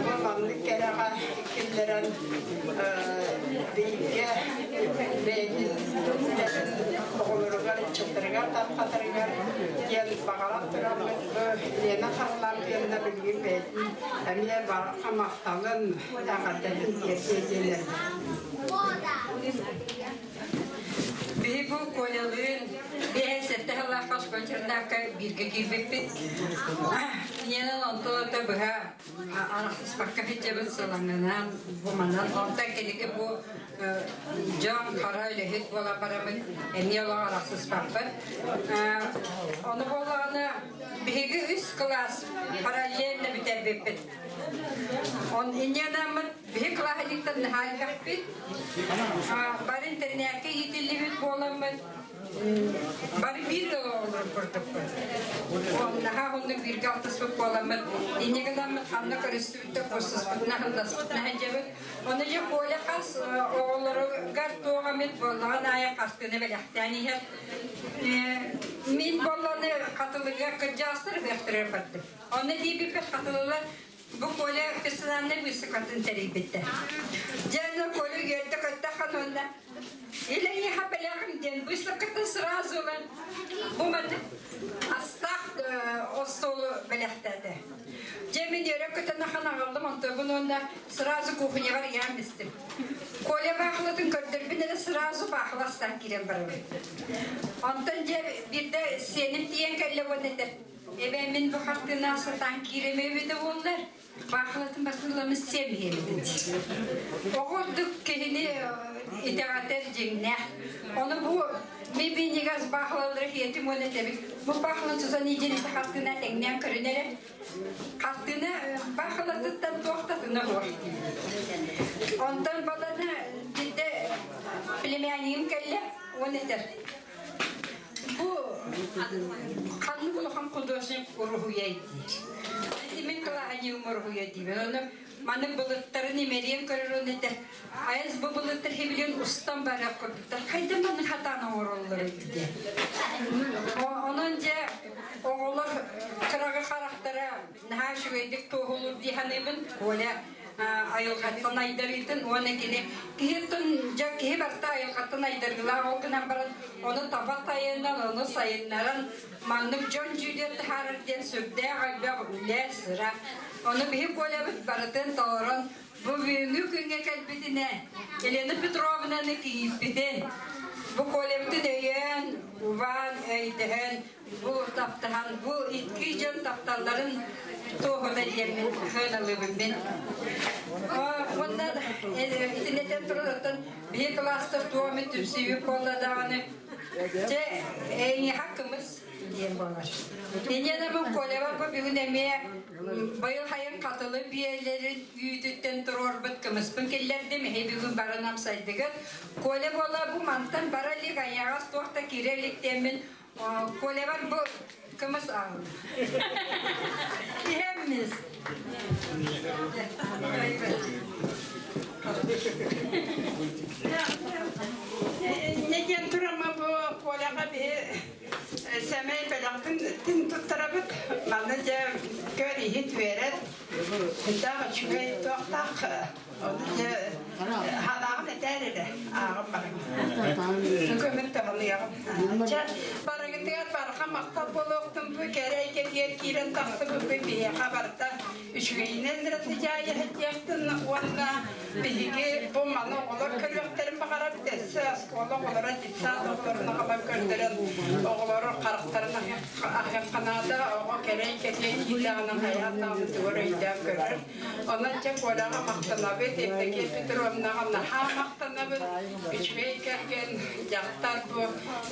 бу маннык кэрэҕэ киллэрэн бииргэ бэйэтин үлэтин оҕолоругар ыччаттарыгар тарҕатарыгар диэн баҕаран тураммыт бу Лена Харлампьевна билигин бэйэтин эмиэ барҕа махталын эҕэрдэтин тиэрдиэ диэн Биһи бу Колялыын 57 сыллаахха школьчердаахха бииргэ киирбиппит. Киниэнэн онтон да быһа арахсыспакка сылдьабыт сылаҥынан, бу манан. Онтон кэлики бу дьон хара үлэһит буолан бараммыт эмиэ олох арахсыспаппыт. Ону буоллаҕына биһиги үс кылаас параллельно бүтэрбиппит. Он инньэ биһи кылааһынньыктан наһаа элбэхпит. Бары интэринээккэ иитиллибит буоламмыт бары биир ыал оҕолорун курдукпут. Наһаа уһуннук бииргэ алтыспыт буоламмыт, инньэ гынаммыт ханна көрүстүбүт да курсуспутуна сылдаспытына сылдьабыт. Ону дьэ Коля хас оҕолоругар туох эмит буоллаҕын аайы хартыына бэлэхтээн иһэр. Мин буолланы хатылыга кырдьаҕастар ыһыахтарыгар бардым. Онно тиийбиппит хатылылар бу Коля персональнай выставкатын тэрийбиттэр. Дьэ, аны Коля үөрдэ-көттө ахан уонна «Или эйиэхэ бэлэҕим» диэн выставкаттан сразу ылан бу маннык астаах остуолу бэлэхтээтэ. Дьэ, мин үөрэ-көтөн ахан аҕаллым, онтон уонна сразу кухняҕа ыйаан бистим. Коля баахылатын көрдөрбүн эрэ сразу баахыла астаан киирэн барабын. Онтон дьэ биирдэ сиэним тиийэн кэллэ уонна этэр Эбээ, мин бу хартыына сатаан киирэм эбитэ буоллар, баахылатын басылламмыт сиэм иһэбитин. Оҕо ордук киһини итэҕэтэр дьиҥнээх. Ону бу ми-минигас баахылалары хиэтим уонна этэбит. Бу баахылан тутан иидин ити хартыына тэҥнээн көрүн эрэ. Хартыына баахылатыттан туох да атына суох. Онтон баланы биирдэ племяннигым кэллэ уонна этэр. Бу ханнык улахан художник уруһуйа диир. Ити мин кылааһынньыгым уруһуйа диибин. Ону маны былыттарын имэрийэн көрөр уонна этэр, айас бу былыттар хибилин устан барыах курдуктар. Хайда маны хатаан оҥороллор диэн. Онон дьэ оҕолор кыраҕы харахтара наһаа үчүгэйдик туоһулуур дии саныыбын. Коля айылҕаттан айдарыытын уонна кини киһи дьэ киһи барыта айылҕаттан айдарыылаах ол гынан баран ону таба тайынан ону сайыннаран маннык дьон дьүүлүгэр таһаарар диэн сүрдээх элбэх үлэ сыра ону биһи Колябыт барытын толорон бу бүгүҥҥү күҥҥэ кэлбитинэ Елена Петровнаны кийииппитин бу Колябытын өйөөн убаан өйдөһөн Бу таптаһан, бу икки дьон тапталларын туоһута диэммин сыаналыыбын мин. Уонна итиннэтэн туран оттон биһи кылаастар туох эмит түмсүүбүт буолла даҕаны дьэ эйиэхэ кымыс диэн буолар. Инньэ бу Колева бу бүгүн эмиэ быйыл хайын хатылы биэлэрин үүтүттэн туруорбут кымыспын киллэрдим. Эһи бүгүн баран амсайдыгыт. Коля буола бу мантан бара илик айаҕас туох да киирэ илик диэммин Колябар бу кымыс аҕал. Иһэммиз. Не диэн турама бу Коляҕа биһи сэмэй бэлэхпин тин туттарабыт. Манна дьэ көр иһит үөрэн. Даах үчүгэй туохтаах Ону дьэ ханаҕын этээр эрэ ааҕын барыҥ. Көмүн таһыныаҕым. Чэ, барыгытыгар барҕа махтал буолуохтун бу кэрэ эйгэтигэр киирэн тахсыбыппын биһиэхэ барыта үчүгэйинэн эрэ сыдьаайа уонна биһиги бу маны оҕолор көрүөхтэрин баҕарабыт өссө оскуола оҕолоро детсад оҕолорун аҕалан көрдөрөн оҕолору харахтарын аһыахханаада оҕо кэрэ эйгэтигэр киирдэҕинэ хайаан даҕаны тугу өйдөөн көрөр Онон дьэ Коляҕа махтанабыт, Евдокия Петровнаҕа наһаа махтанабыт. Үчүгэй кэргэн, дьахтар бу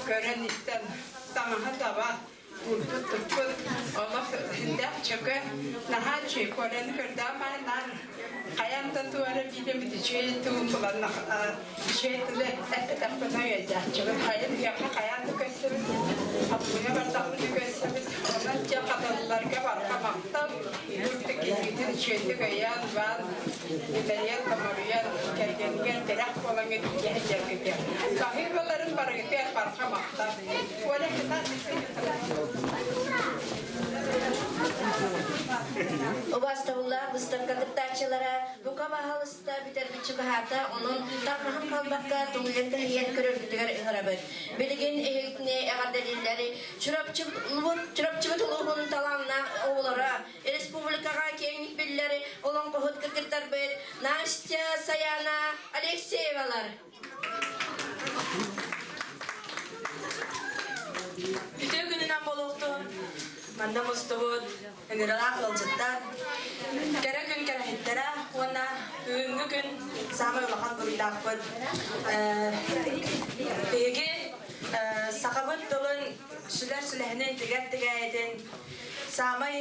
көрөн-истэн таҥаһа таба, уурбут-туппут, олох сүрдээх чөкө, наһаа үчүгэй. үчүгэй Коляны көрдөөх баайнаар хайаан да туора биидэбит үчүгэй тугун булан үчүгэй тылы эппэтэхпинэ үөдээччибин хайын үөхэ хайаан да көрсөбүт хатылыга бардахпына көрсөбүт онон дьэ хатылларга барҕа махтал үрдүк киһитин үчүгэйдик өйөөн баан имэрийэн томоруйан кэргэнигэр тирэх буолаҥҥыт илдьэ сылдьаргытыгар баһыыбаларын барыгытыгар барҕа махтал Коля кытаат. Убаастабыллаах быыстапка кыттааччылара бука баһаалыста бүтэрбит чугаһаата, онон тарҕаһан хаалбакка тулуйан тэһийэн көрөргүтүгэр ыҥырабыт. Билигин эһигитини эҕэрдэлииллэри Чурапчыбыт улууһун талааннаах оҕолоро, республикаҕа киэҥник биллэр олоҥхоһут кыргыттарбыт Настя, Саяна Алексеевалар. Үтүө күнүнэн буолуохтун. Манна мустубут ыҥыралаах ыалдьыттар, кэрэ күн кэрэһиттэрэ уонна бүгүҥҥү күн саамай улахан буруйдаахпыт. Биһиги сахабыт тылын сүлэр сүлэһинин тигэр тигээйитин саамай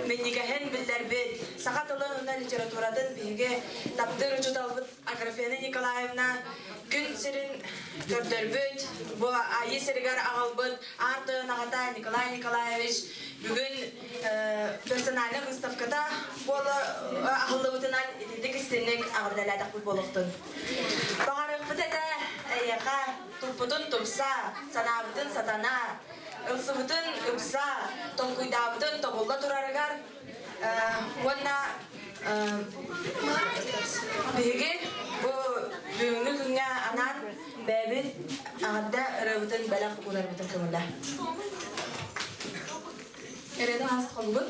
минньигэһин биллэрбит саха тылын уонна литературатын биһиги таптыыр учууталбыт Аграфена Николаевна күн сирин көрдөрбүт, бу Айыы сиригэр аҕалбыт Аар Тойон аҕата Николай Николаевич бүгүн персональнай выставката буола аһыллыбытынан итинник истинник аҕырдалаатахпыт буолуохтун. Баҕарыахпыт этэ эйиэхэ туппутун тупса, санаабытын сатана, ылсыбытын ыпса, толкуйдаабытын тобулла турарыгар уонна биһиги бу бүгүҥҥү күҥҥэ анаан бэйэбит аҕарда ырыабытын бэлэх уунарбытын көҥүллээ. Эрэнэ ас холбут.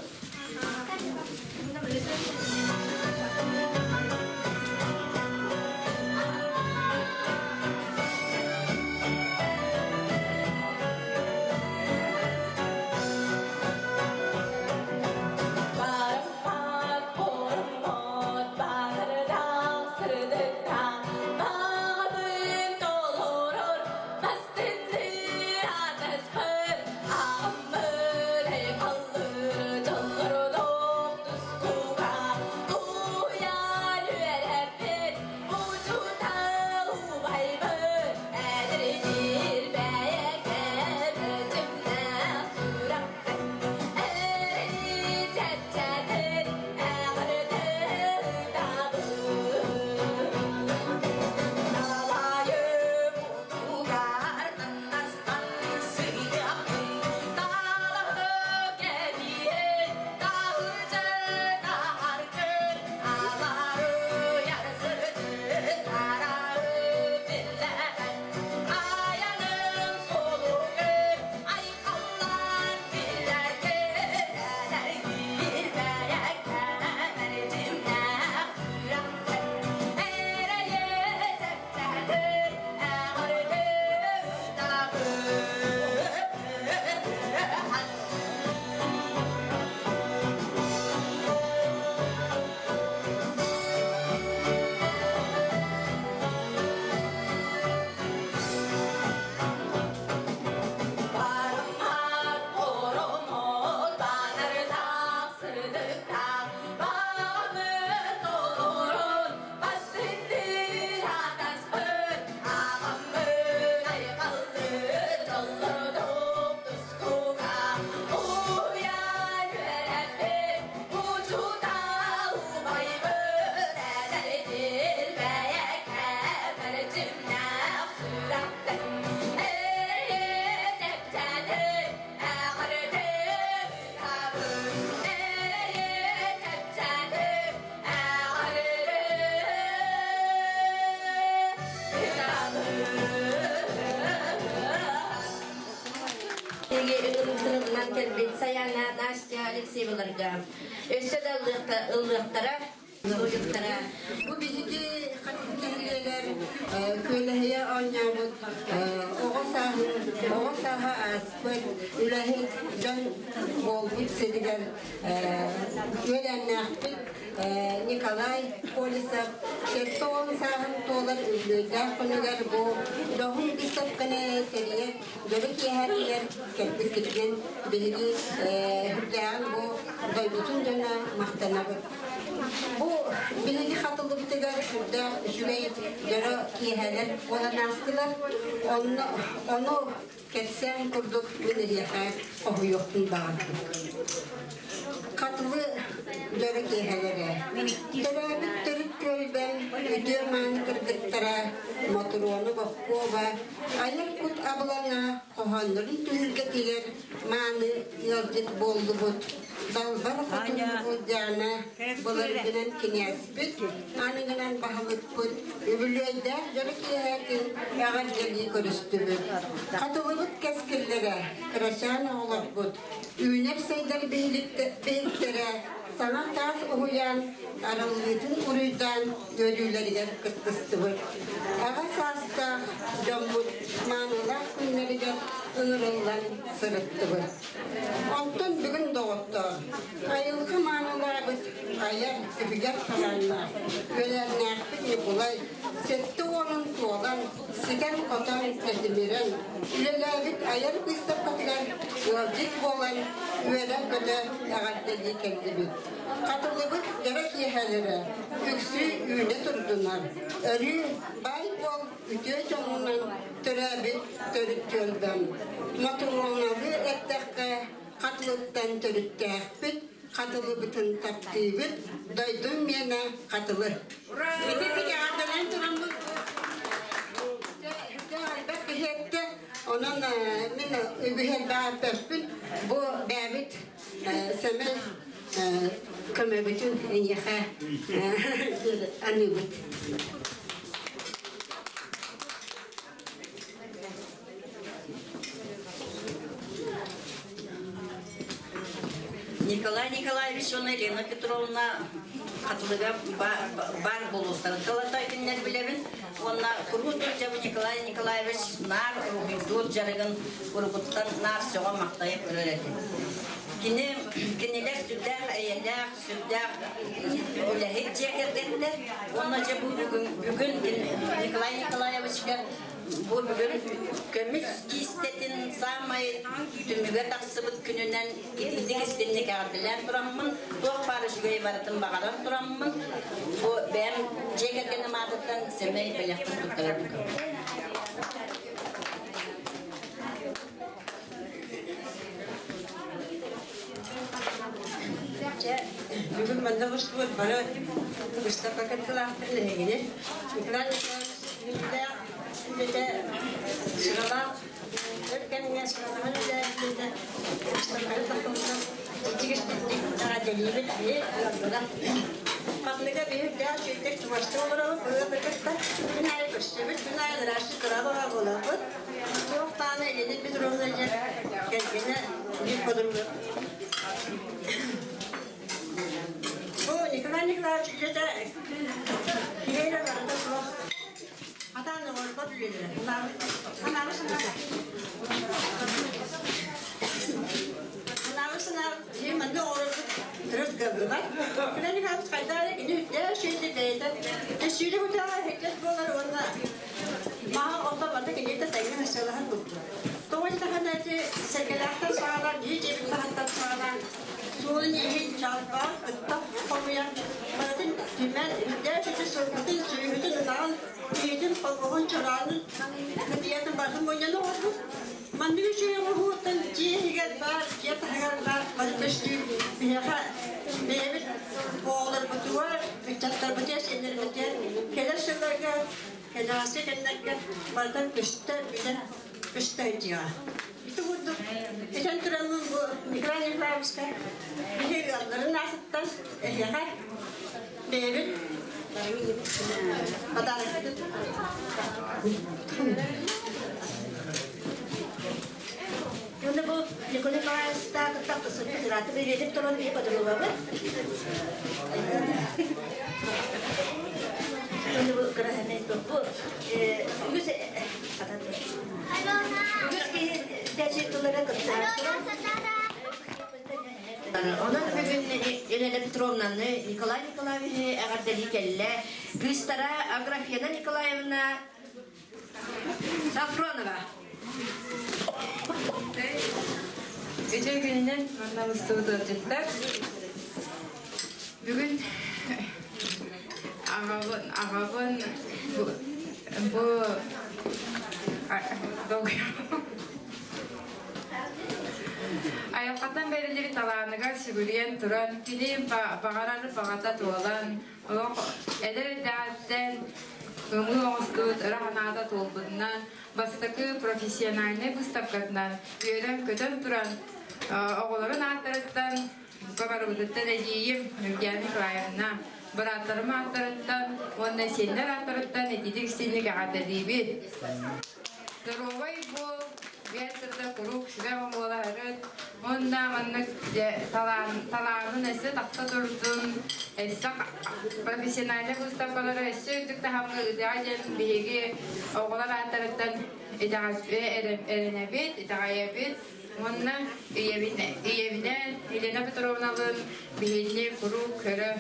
Ытырынан кэлбит Саяна Настя Алексееваларга өссө да ыллыахтара, туойуктара. Бу биһиги нэһилиэгэр күөлэһийэ оонньообут оҕо сааһын оҕо сааһа ааспыт үлэһит дьон буолбут сиригэр үөлээннээхпит Николай Колесов 70 сааһын туолар үбүлүөйдээх күнүгэр бу дьоһун быыстапканы тэрийэр дьоро киэһэтигэр кэлбиккитинэн биһиги үрдээҕин бу дойдутун дьоно махтанабыт. Бу биһиги хатыллыбытыгар сүрдээх үчүгэй дьоро киэһэлэр буолан аастылар. Онно, ону кэпсээн курдук мин эһиэхэ хоһуйуохпун баҕардым. Хатылы дьоро киэһэлэрэ. Төрөөбүт төрүт түөлбэм үтүө-мааны кыргыттара Мотуруону Боппуоба айар кут абылаҥа хоһооннорун түһүлгэтигэр мааны ыалдьыт буоллубут. Далбар хотун Улдьаана былыргынан кинээспит, аныгынан баһылыкпыт, үбүлүөйдээх дьоро киэһэтин эҕэрдэлии көрүстүбүт. Хатылыбыт кэскиллэрэ, кырачаан оҕолорбут, үүнэр-сайдар биһиктэрэ саҥа таас уһуйаан арыллыытын уруйдаан үөрүүлэригэр кыттыстыбыт. Аҕа саастаах дьоммут маанылаах күннэригэр ыҥырыллан сырыттыбыт. Онтон бүгүн доҕоттоор, айылҕа маанылаабыт айар үбүгэр талааннаах үөлээннээхпит Ньукулай 70-ун туолан, ситэн-хотон, тэтимирэн үлэлээбит айар быыстапкатыгар ыалдьыт буолан үөрэ-көтө эҕэрдэлии кэллибит. Хатылыбыт дьоро киэһэлэрэ үксүү үүнэ турдунар, өрүү баай буол үтүө дьонунан төрөөбүт төрүт түөлбэм. Мотуруоналыы эттэххэ, Хатылыттан төрүттээхпит, Хатылыбытын таптыыбыт, дойдум миэнэ Хатылы. Ити эҕэрдэлээн тураммыт элбэх киһи эттэ, онон мин үгүһ элбэх эппэппин. Бу бэйэбит сэмэй көмөбүтүн эйиэхэ аныыбыт. Николай Николаевич уонна Елена Петровна Хатылыга бар буолуохтарын тылата кинилэр билэбин. Уонна куруут сылдьабын Николай Николаевич наар уруһуйдуур дьарыгын урукуттан наар сөҕө махтайа көрөр этим. Кини кинилэр сүрдээх эйэлээх, сүрдээх үлэһит дьиэ кэргэттэр. Уонна дьэ бу бүгүн, бүгүн Николай Николаевичка бу бүгүн көмүс киистэтин саамай түмүгэ тахсыбыт күнүнэн итинник истинник эҕэрдэлээн тураммын, туох баар үчүгэй барытын баҕаран тураммын, бу бэйэм дьиэ кэргэним аатыттан сэмэй бэлэхпин туттарабын. Дьэ, бүгүн манна мустубут бары выставка кыттыылаахтар нэһигини Николай Николаевич үлэлээх үлэтэ сыралаах өр кэмҥэ сыралаһан үлэлээбитэ выставканы тахсыбытынан ичигэстик эҕэрдэлиибит биһи ыаллара. Манныга биһи үрдээх үчүгэйдик чугастыы олоробут, быһа кытта күн аайы көрсөбүт, күн аайы ыраастык кыраабаҕа буолабыт. Туох даҕаны Елена Петровна дьэ кэргэнэ биир подруга. Бу Николай Николаевич үлэтэ киһи эрэ барыта суох. Хатаан оҥорбот үлэлэрэ. Санаабы санаа. Санаабы санаа киһи манна оҥорорбут төрүт кыаллыбат. Николай Николаевич хайдах эрэ кини үрдээх үчүгэйдик бэйэтэ сүүрүк утааҕа эһэккэс буолар уонна Маһа онтон барыта киниэхэ тэҥҥэ сыалаһан турду. Тоҕо диэтэххинэ ити Сэргэлээхтэн саҕалаан, биир дьиэбит таһыттан саҕалаан, суолун-ииһин чалбаҕын кытта хомуйан, барытын түмэн, үрдээх үчүгэй сылгытын, сүөһүтүн, ынаҕын, киһитин, холбоһун, чораанын, кытыйатын барытын мунньан оҥорбут. Маннык үчүгэй оҥоһууттан дьиэ иһигэр баар, дьиэ таһыгар баар бары көстүү биһиэхэ бэйэбит оҕолорбутугар, ыччаттарбытыгар, сиэннэрбитигэр кэлэр сылларга Кэнэҕэски кэмнэргэ барытын көстө, бүтэн көстө сылдьыаҕа. Ити курдук этэн тураммын бу Николай Николаевичка биһи ыалларын аатыттан эһиэхэ бэйэбит подарокпытын Уонна бу Николай Николаевичтаах кытта алтысыппыт ыраатта билиэтин туран биһи подругабыт. Уонна бу кыраһанай бу үгүс үгүс киһи тэчи тыллара кыттааччылар. Онон бүгүн Елена Петровнаны Николай Николаевичы эҕэрдэлии кэллэ. Кыыстара Аграфена Николаевна Сафронова. Үтүө күнүнэн манна мустубут ыалдьыттар. Бүгүн аҕабын аҕабын бу бу Айылҕаттан бэриллибит талааныгар сүгүрүйэн туран, кини баҕарар баҕата туолан, олох эдэр эрдэҕиттэн ымыы оҥостубут ыра санаата туолбутунан, бастакы профессиональнай быыстапкатынан үөрэн-көтөн туран, оҕолорун ааттарыттан барыбытыттан эдьиийим Нургиана Николаевна, бырааттарым ааттарыттан уонна сиэннэр ааттарыттан ититик истиҥник эҕэрдэлиибит. Здоровай буол, биэс сырда куруук сүбэ буолаһырыт уонна маннык талаанын өссө тахса турдун, өссө профессиональнай выставкалары өссө үрдүк таһымҥа ыытыаҕа диэн биһиги оҕолор ааттарыттан эрэнэбит, итэҕэйэбит. Уонна ийэбинээн Елена Петровналыын биһигини куруук көрө,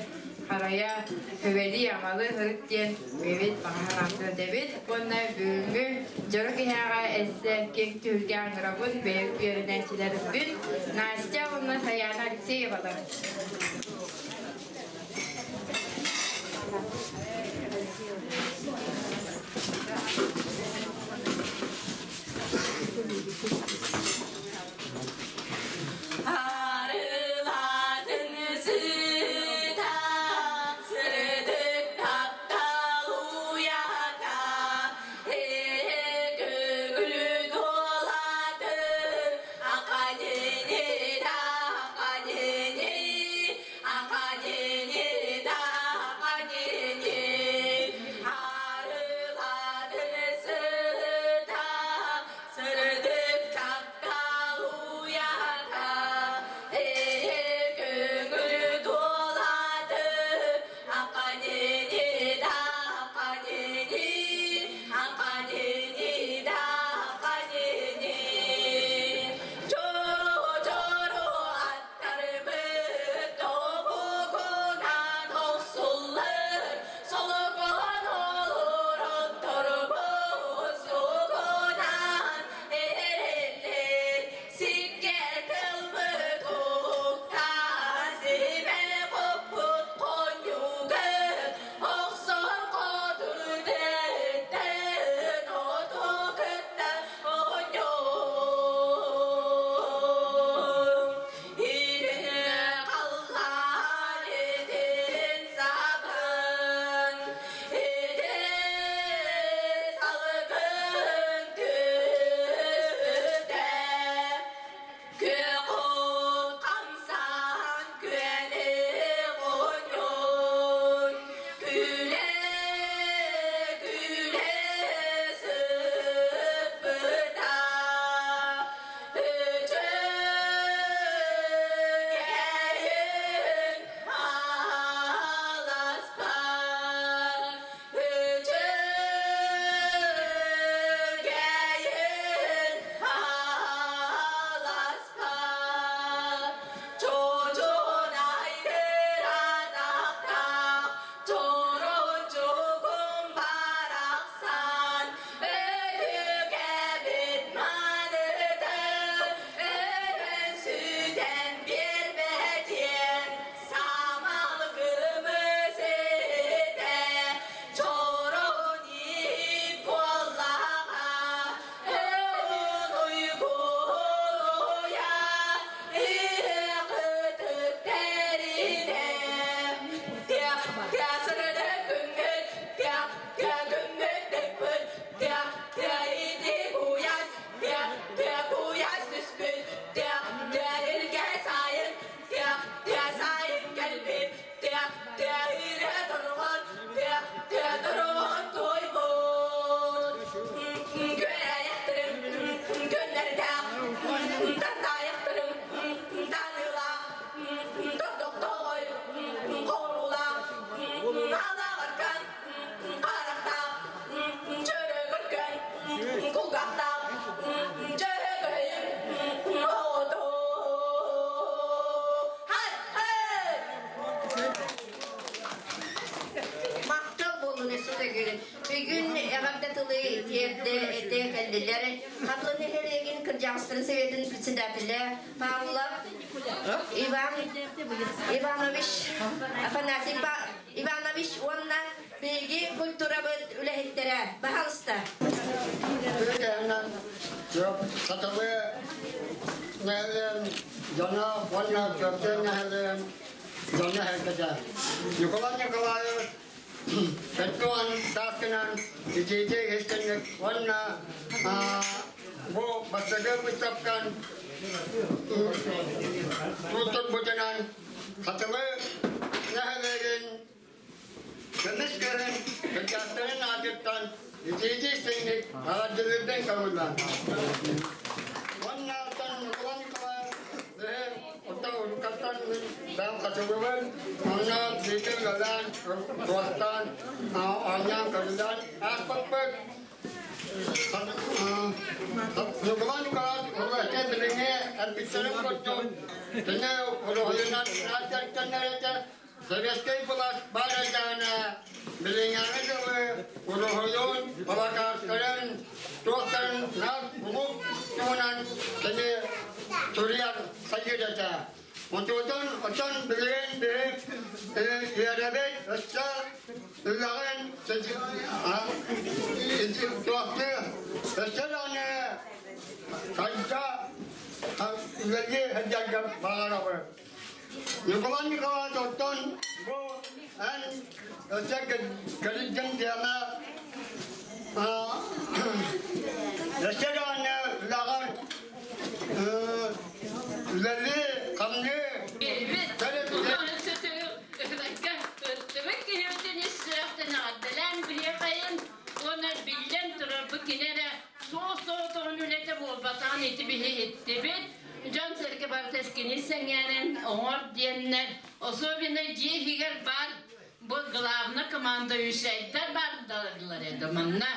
харайа, көбөлүү-амалы ырыт диэн бэйэбит баҕа санаабытын этэбит. Уонна бүгүҥҥү дьоро киһиэхэ эссе киэҥ түһүлгэ ыҥырабын бэйэм үөрэнээччилэрбин Настя уонна Саяна Алексеевалар. Арылатын сыта, сырдык таптал уйата, көҥүлү туолатын, академия, академия, академия, академия, арылатын сыта, Сырдык таптал уйата, көҥүлү туолаты, Академия, академия, академия, академия. Чору-чору аттарбыт тобугунан охсуллар, Солокон олорон торбут сугунан эрэллэр, Сикке тылбыт уһуктан, симэ хоппут хонньугун, Охсор хоту дэттэн оту кытта оонньуур. Илин халлаан итин сабын, итин салгын түспүтэ. Күөх от хамсаан күөнү оонньуун, күлэ күлэ сыппыта. Үчүгэйин аласпар, үчүгэйин аласпар, чочун айгыр атахтаах, чорон чугун барахсан, Өбүгэбит маанытын өлөн сүтэн биэрбэтиэн, Самал көмүс этэ, чороон иһит буоллаҕа, Өлүн уйгуруйа, Иһэ-кытык тэринэ. Тя, сырды күҥҥүт, тя, тя күҥҥүт тыкпыт, Тя, тя ити куйаас, тя, тя куйаас түспүт, тя, тя илгэ сайын, тя, тя сайын кэлбит, тя, тя ирэ турган, тя, тя турган туойбут. Күрэйэхтэрим, күннэрдээх, тантаайахтарым, таныылаах, тордохтоҕой, хоруулаах, алаҕаркан, харахтаах, чөрөгөргөн, кулгаахтаах, дьөһөгөйүм оҕото. Хай, хай! Махтал буолун өссө төгүл. Бүгүн эҕэрдэ тылы тиэрдэ этэ кэллилэр. Хатлы нэһилиэгин кырдьаҕас кырдьаҕастарын советын председателэ Павлов Иван Иванович, Афанасий Иванович уонна биһиги культурабыт үлэһиттэрэ. Баһалыста. Сатабы нэһилиэн дьоно уонна Чурапчы нэһилиэн дьоно эргэтэ. Николай Николаевич Петруан сааскынан итиити истинник уонна бу бастакы быыстапкан туттарбытынан Хатылы нэһилиэгин көмүс көрөн кырдьаастарын аатыттан итиити истиҥник аҕардылыырдан көҥүллээн. Уонна оттон Николай Николаевич оттон уруккаттан мин бэйэм хатылыбын, онно бииргэ үлэлээн, туостаан, оонньоон көрүлээн ааспыппыт. Николай Николаевич этэн билиҥҥи эргиччэрин курдук кини уруһуйунан ааттартаннар этэ. Советскай былаас баар эрдэҕинэ билиҥҥээҥи дылы уруһуйун, плакаттарын, туохтарын наар кулууп туһунан кини суруйар хайыыр этэ. Онтон оттон билигин биһи үөрэбит өссө үлэҕин туохтуу өссө даҕаны сайда үлэлии сылдьарга баҕарабын. Николай Николаевич оттон бу эн өссө кэлин диэмэ өссө даҕаны үлэҕэр үлэлии хамныы Ыртыбыт киһибитин ис сүрэхтэн эҕэрдэлээн биһиэхэйин уонна биллэн турар бу кини эрэ суос-соҕотоҕун үлэтэ буолбатаҕын ити биһи иһиттибит. Дьон-сэргэ барыта кини сэҥээрэн оҥор диэннэр, особенно дьиэ иһигэр баар бу главный командующайдар бардалар эдэ манна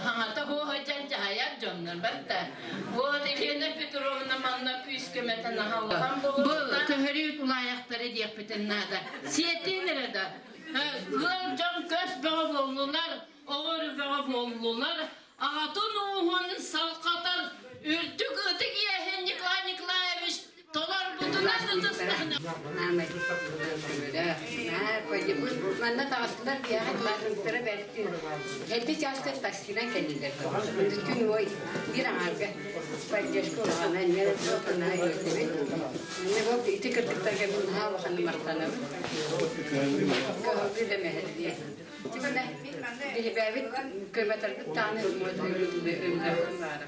хаҥата хуоһадьан дьаһайар дьоннор барда. Вот Елена Петровна манна күүс көмөтө наһаа улахан бу көһөрүү тулаайахтары диэхпитин наада. Сиэтин эрэ да ыал дьон көс бөҕө буоллулар, оҕо бөҕө буоллулар, аҕатын ууһун салҕатар үрдүк ытык иэһин Николай Николаевич толорбутунан ытыстаһына. Манна таҕыстылар биһиэхэ кылаасымтара бэртин. Эрдэ чааска таксинан кэллилэр. Күн ой биир аҥаарга поддержка улахана эмиэ наһаа үөрдүбүт. Эмиэ бу ити кыргыттарга мин наһаа улаханнык махтанабын. Кыһалгы да мэһэллиэ. Биһибээбит көмөтөрбүт тааны өллөрбүн баара.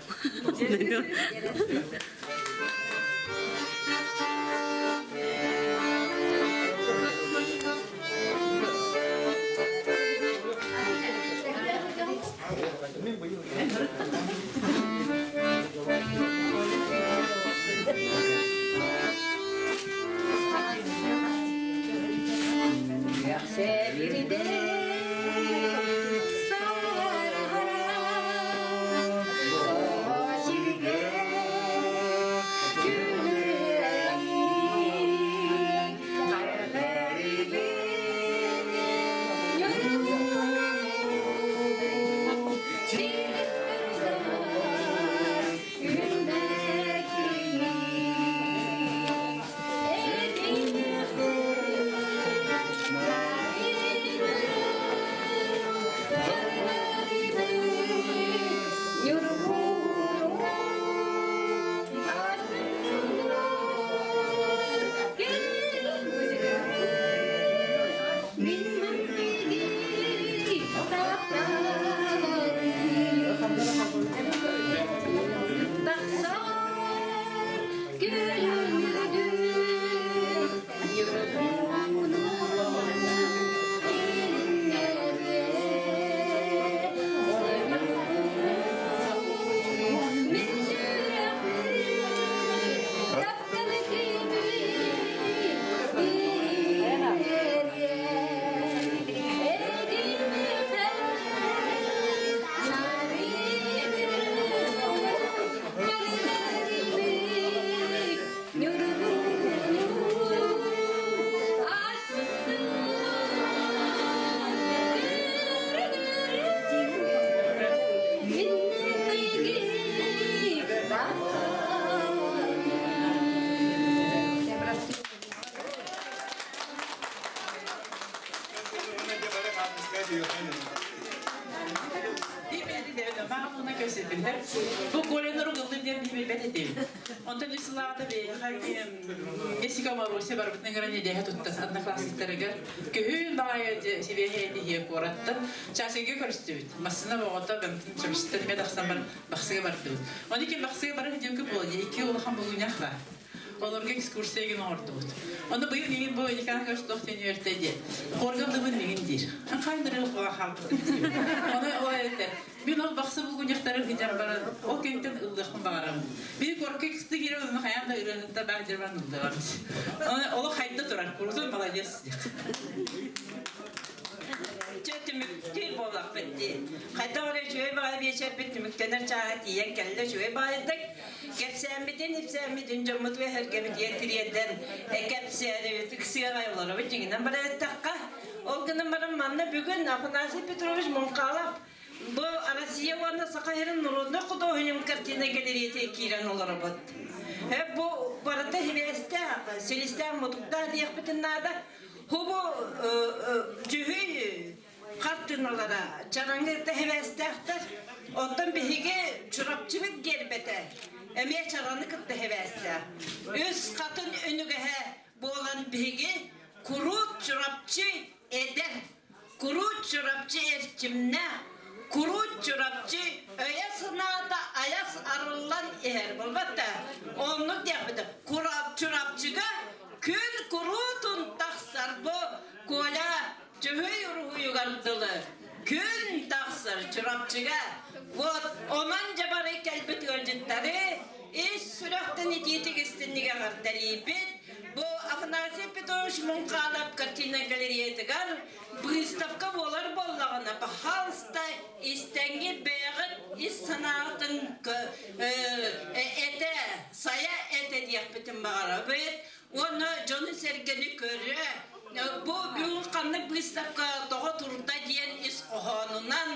Бу Коля Нуругыллын диэн билбэт этим. Онтон үс сылааҕыта биһиэхэ Джессика Маруся барбытын гынан идэһэ тутта одноклассниктарыгар. Күһүн баайа сибиэһэй тиһиэ куораттан часыга көрүстүбүт. Массына боҕото бэмтин сөбүстэн эмиэ тахсан бар Бахсыга бардыбыт. Оны ким Бахсыга барар диэки буола икки улахан булгунньах баар. Олорго экскурсия гин оҥордубут. Оны быйыл миигин бу Николай Көстөх диэн үөртэ диэн. Хорга ыллыбын миигин диир. Хайдары хуа хаалбытым диир. Оны ол этэр. Мин ол бахсы булгунньахтары хидьар баран ол кэнтэн ыллыахпын баҕарабын. Били корка кысты киирэ оны хайаан да ырыаһытта баар дьарбан ыллыгам. Оны олох хайда турар. Курутун молодец. Чэ түмүктүүр буоллахпыт дии. Хайдах эрэ үчүгэй баҕайы биэчэрбит түмүктэнэр чааһа тиийэн кэллэ үчүгэй баҕайытык. Кэпсээммитин, ипсээммитин дьоммутугар эһэргэбитигэр тириэрдэн кэпсээрибит ыксыаҕай олоробут дьиҥинэн баран эттэххэ. Ол гынан баран манна бүгүн Афанасий Петрович Муҥхалов бу Россия уонна Саха сирин народнай художник картина галереятыгар киирэн олоробут. Бу барыта сибээстээх, силистээх-мутуктаах диэхпитин наада. Хубу дьүһүй хартыыналара чараҥы тэһибээстээхтэр. Оттон биһиги Чурапчыбыт гиэрбэтэ эмиэ чараны кытта тэһибээстээх. Үс хатын үнүгэһэ буолан биһиги куруут Чурапчы эдэр, куруут Чурапчы эрчимнээх, куруут Чурапчы өйө-санаата айас арыллан иһэр буолбат да? Оннук диэхпит. Чурапчыга Күн куруутун тахсар бу Коля Дьөһүй уруһуйугар дылы күн тахсар Чурапчыга. Вот онон дьабары кэлбит ыалдьыттары ис сүрэхтэн итиитик истиннигэ эҕэрдэлиибит. Бу Афанасий Петрович Муҥхаалап картина галереятыгар выставка буолар буоллаҕына, пожалуйста, истэҥҥи бэйэҕит ис санааҕытын этэ, сайа этэ диэхпитин баҕарабыт уонна дьону-сэргэни көрө бу бүгүн ханнык быыстапка тоҕо турда диэн ис хоһоонунан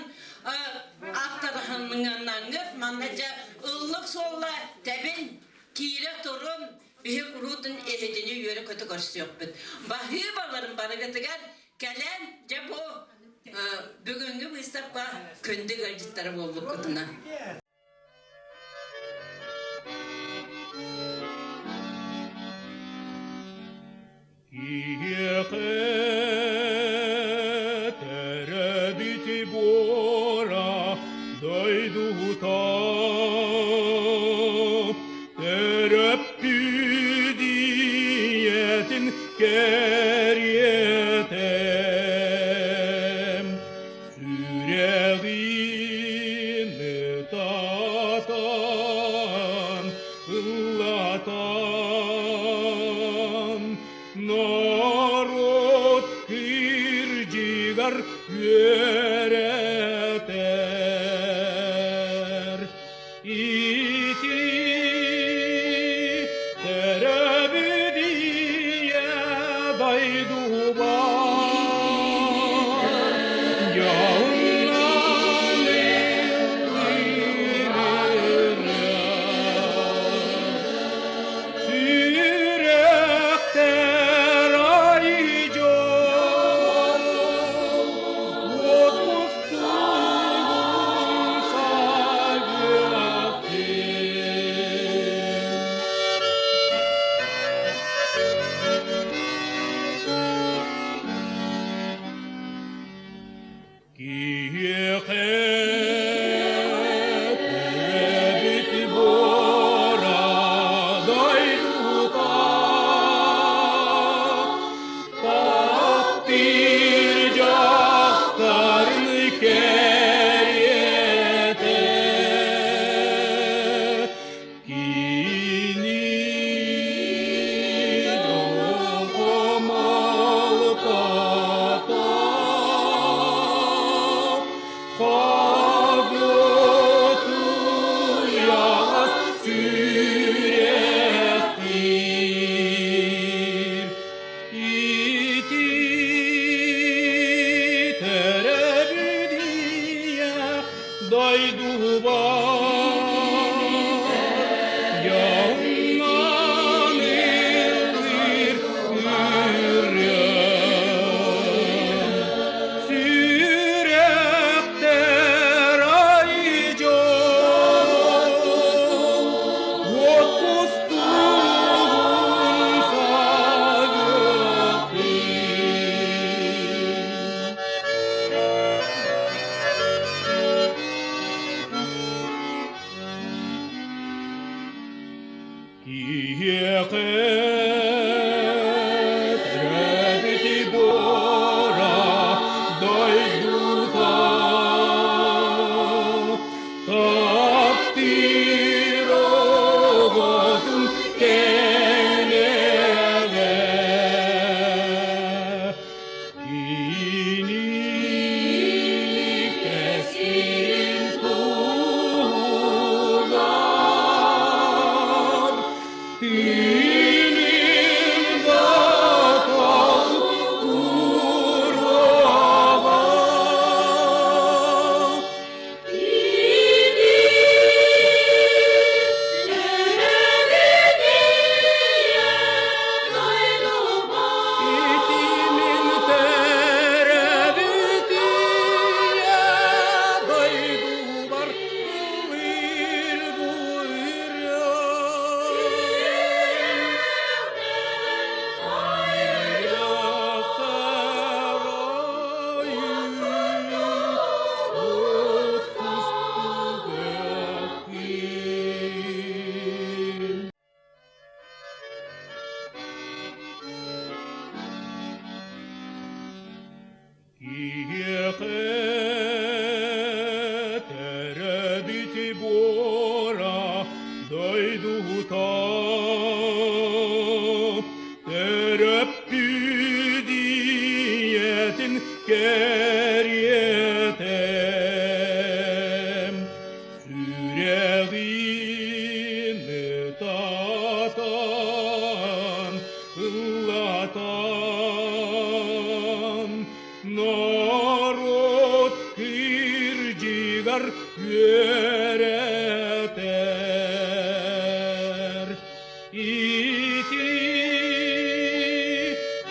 аттарыһыннаҥҥыт манна дьэ ыллык суолла тэбин киирэ турун биһи куруутун эһитини үөрэ-көтө көрсүөхпүт. Баһыыбаларын барыгытыгар кэлэн дьэ бу бүгүҥҥү быыстапка күндү ыалдьыттара буолбуккутуна. Киһиэхэ төрөөбүт буора дойдута төрөппүт ийэтин кэриэтэ Сүрэҕин ытатан, ыллатан, норуот кырдьыгар үөрэтэр. Ити төрөөбүт ийэ дойдубар дьолунан ыллыырыҥ. Киһиэхэ төрөөбүт буора дойдута таптыыр оҕотун кэнэҕэ Кини кэскилин туһугар тыынын да толкуруоҕа. Итимин төрөбүт ийэ дойдубар ыллыыр бу Киһиэхэ төрөөбүт буора дойдута төрөппүт ийэтин кэриэтэ сүрэҕин ытатан ыллатан норуот кырдьыгар үөрэтэр. Ити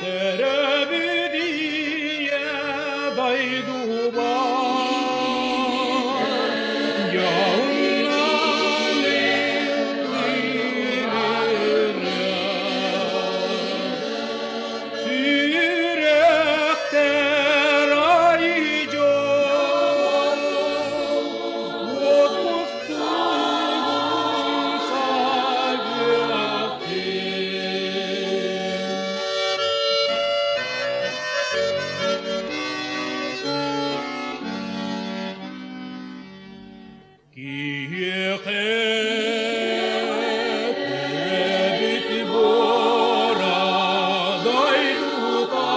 төрөбүт ийэ дойдубар дьоһуннан Сүрэхтэр айдьол, уот кустугун сагыахтын. Киһиэхэ төрөөбүт буора дойдута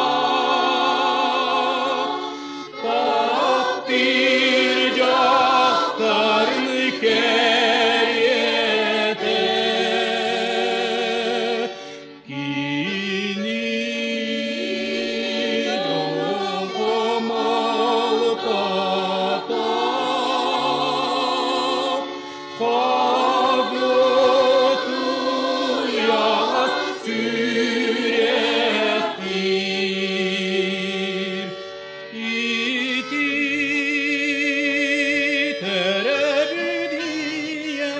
таптыыр дьахтарын кэриэтэ кини дьолго Хагытуйаҕас сүрэхтиир ити төрөбүт ийэ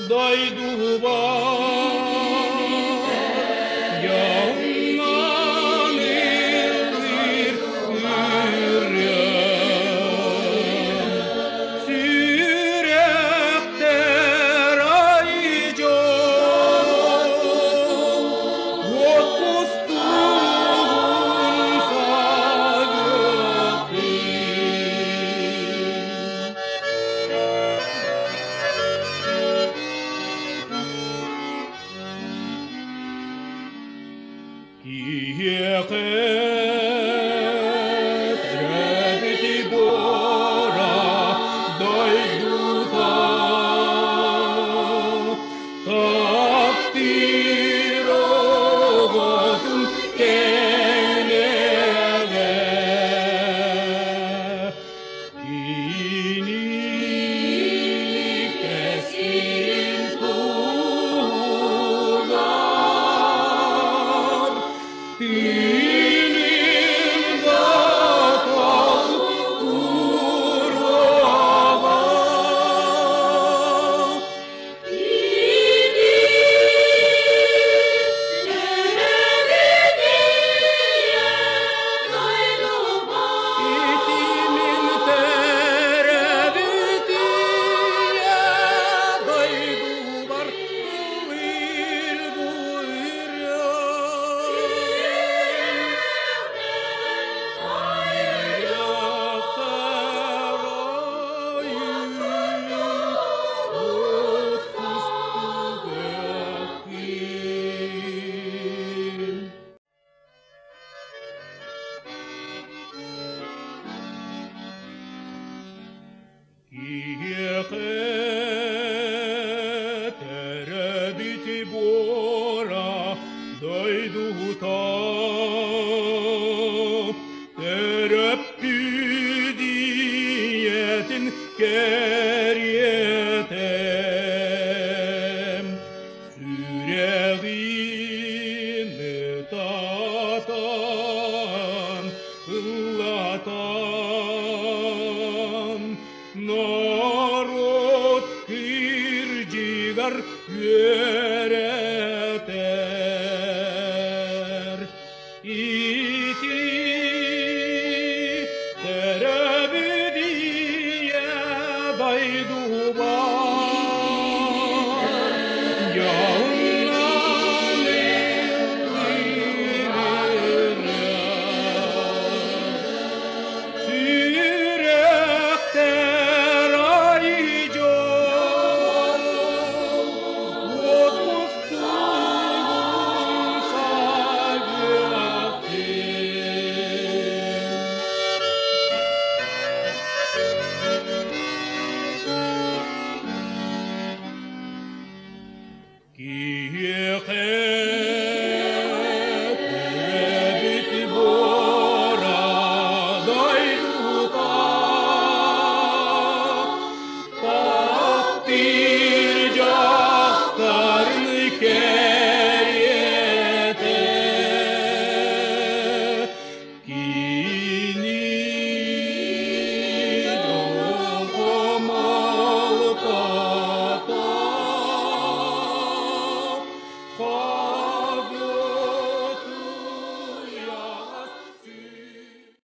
дойдубар дьоҥҥон ыллыыр ырыам. Сүрэхтэр айдьол, уот кустугун сагыахтын. Киһиэхэ төрөөбүт буора дойдута таптыыр оҕотун кэнэҕэ кини кэскилин туһугар тыынын Киһиэхэ.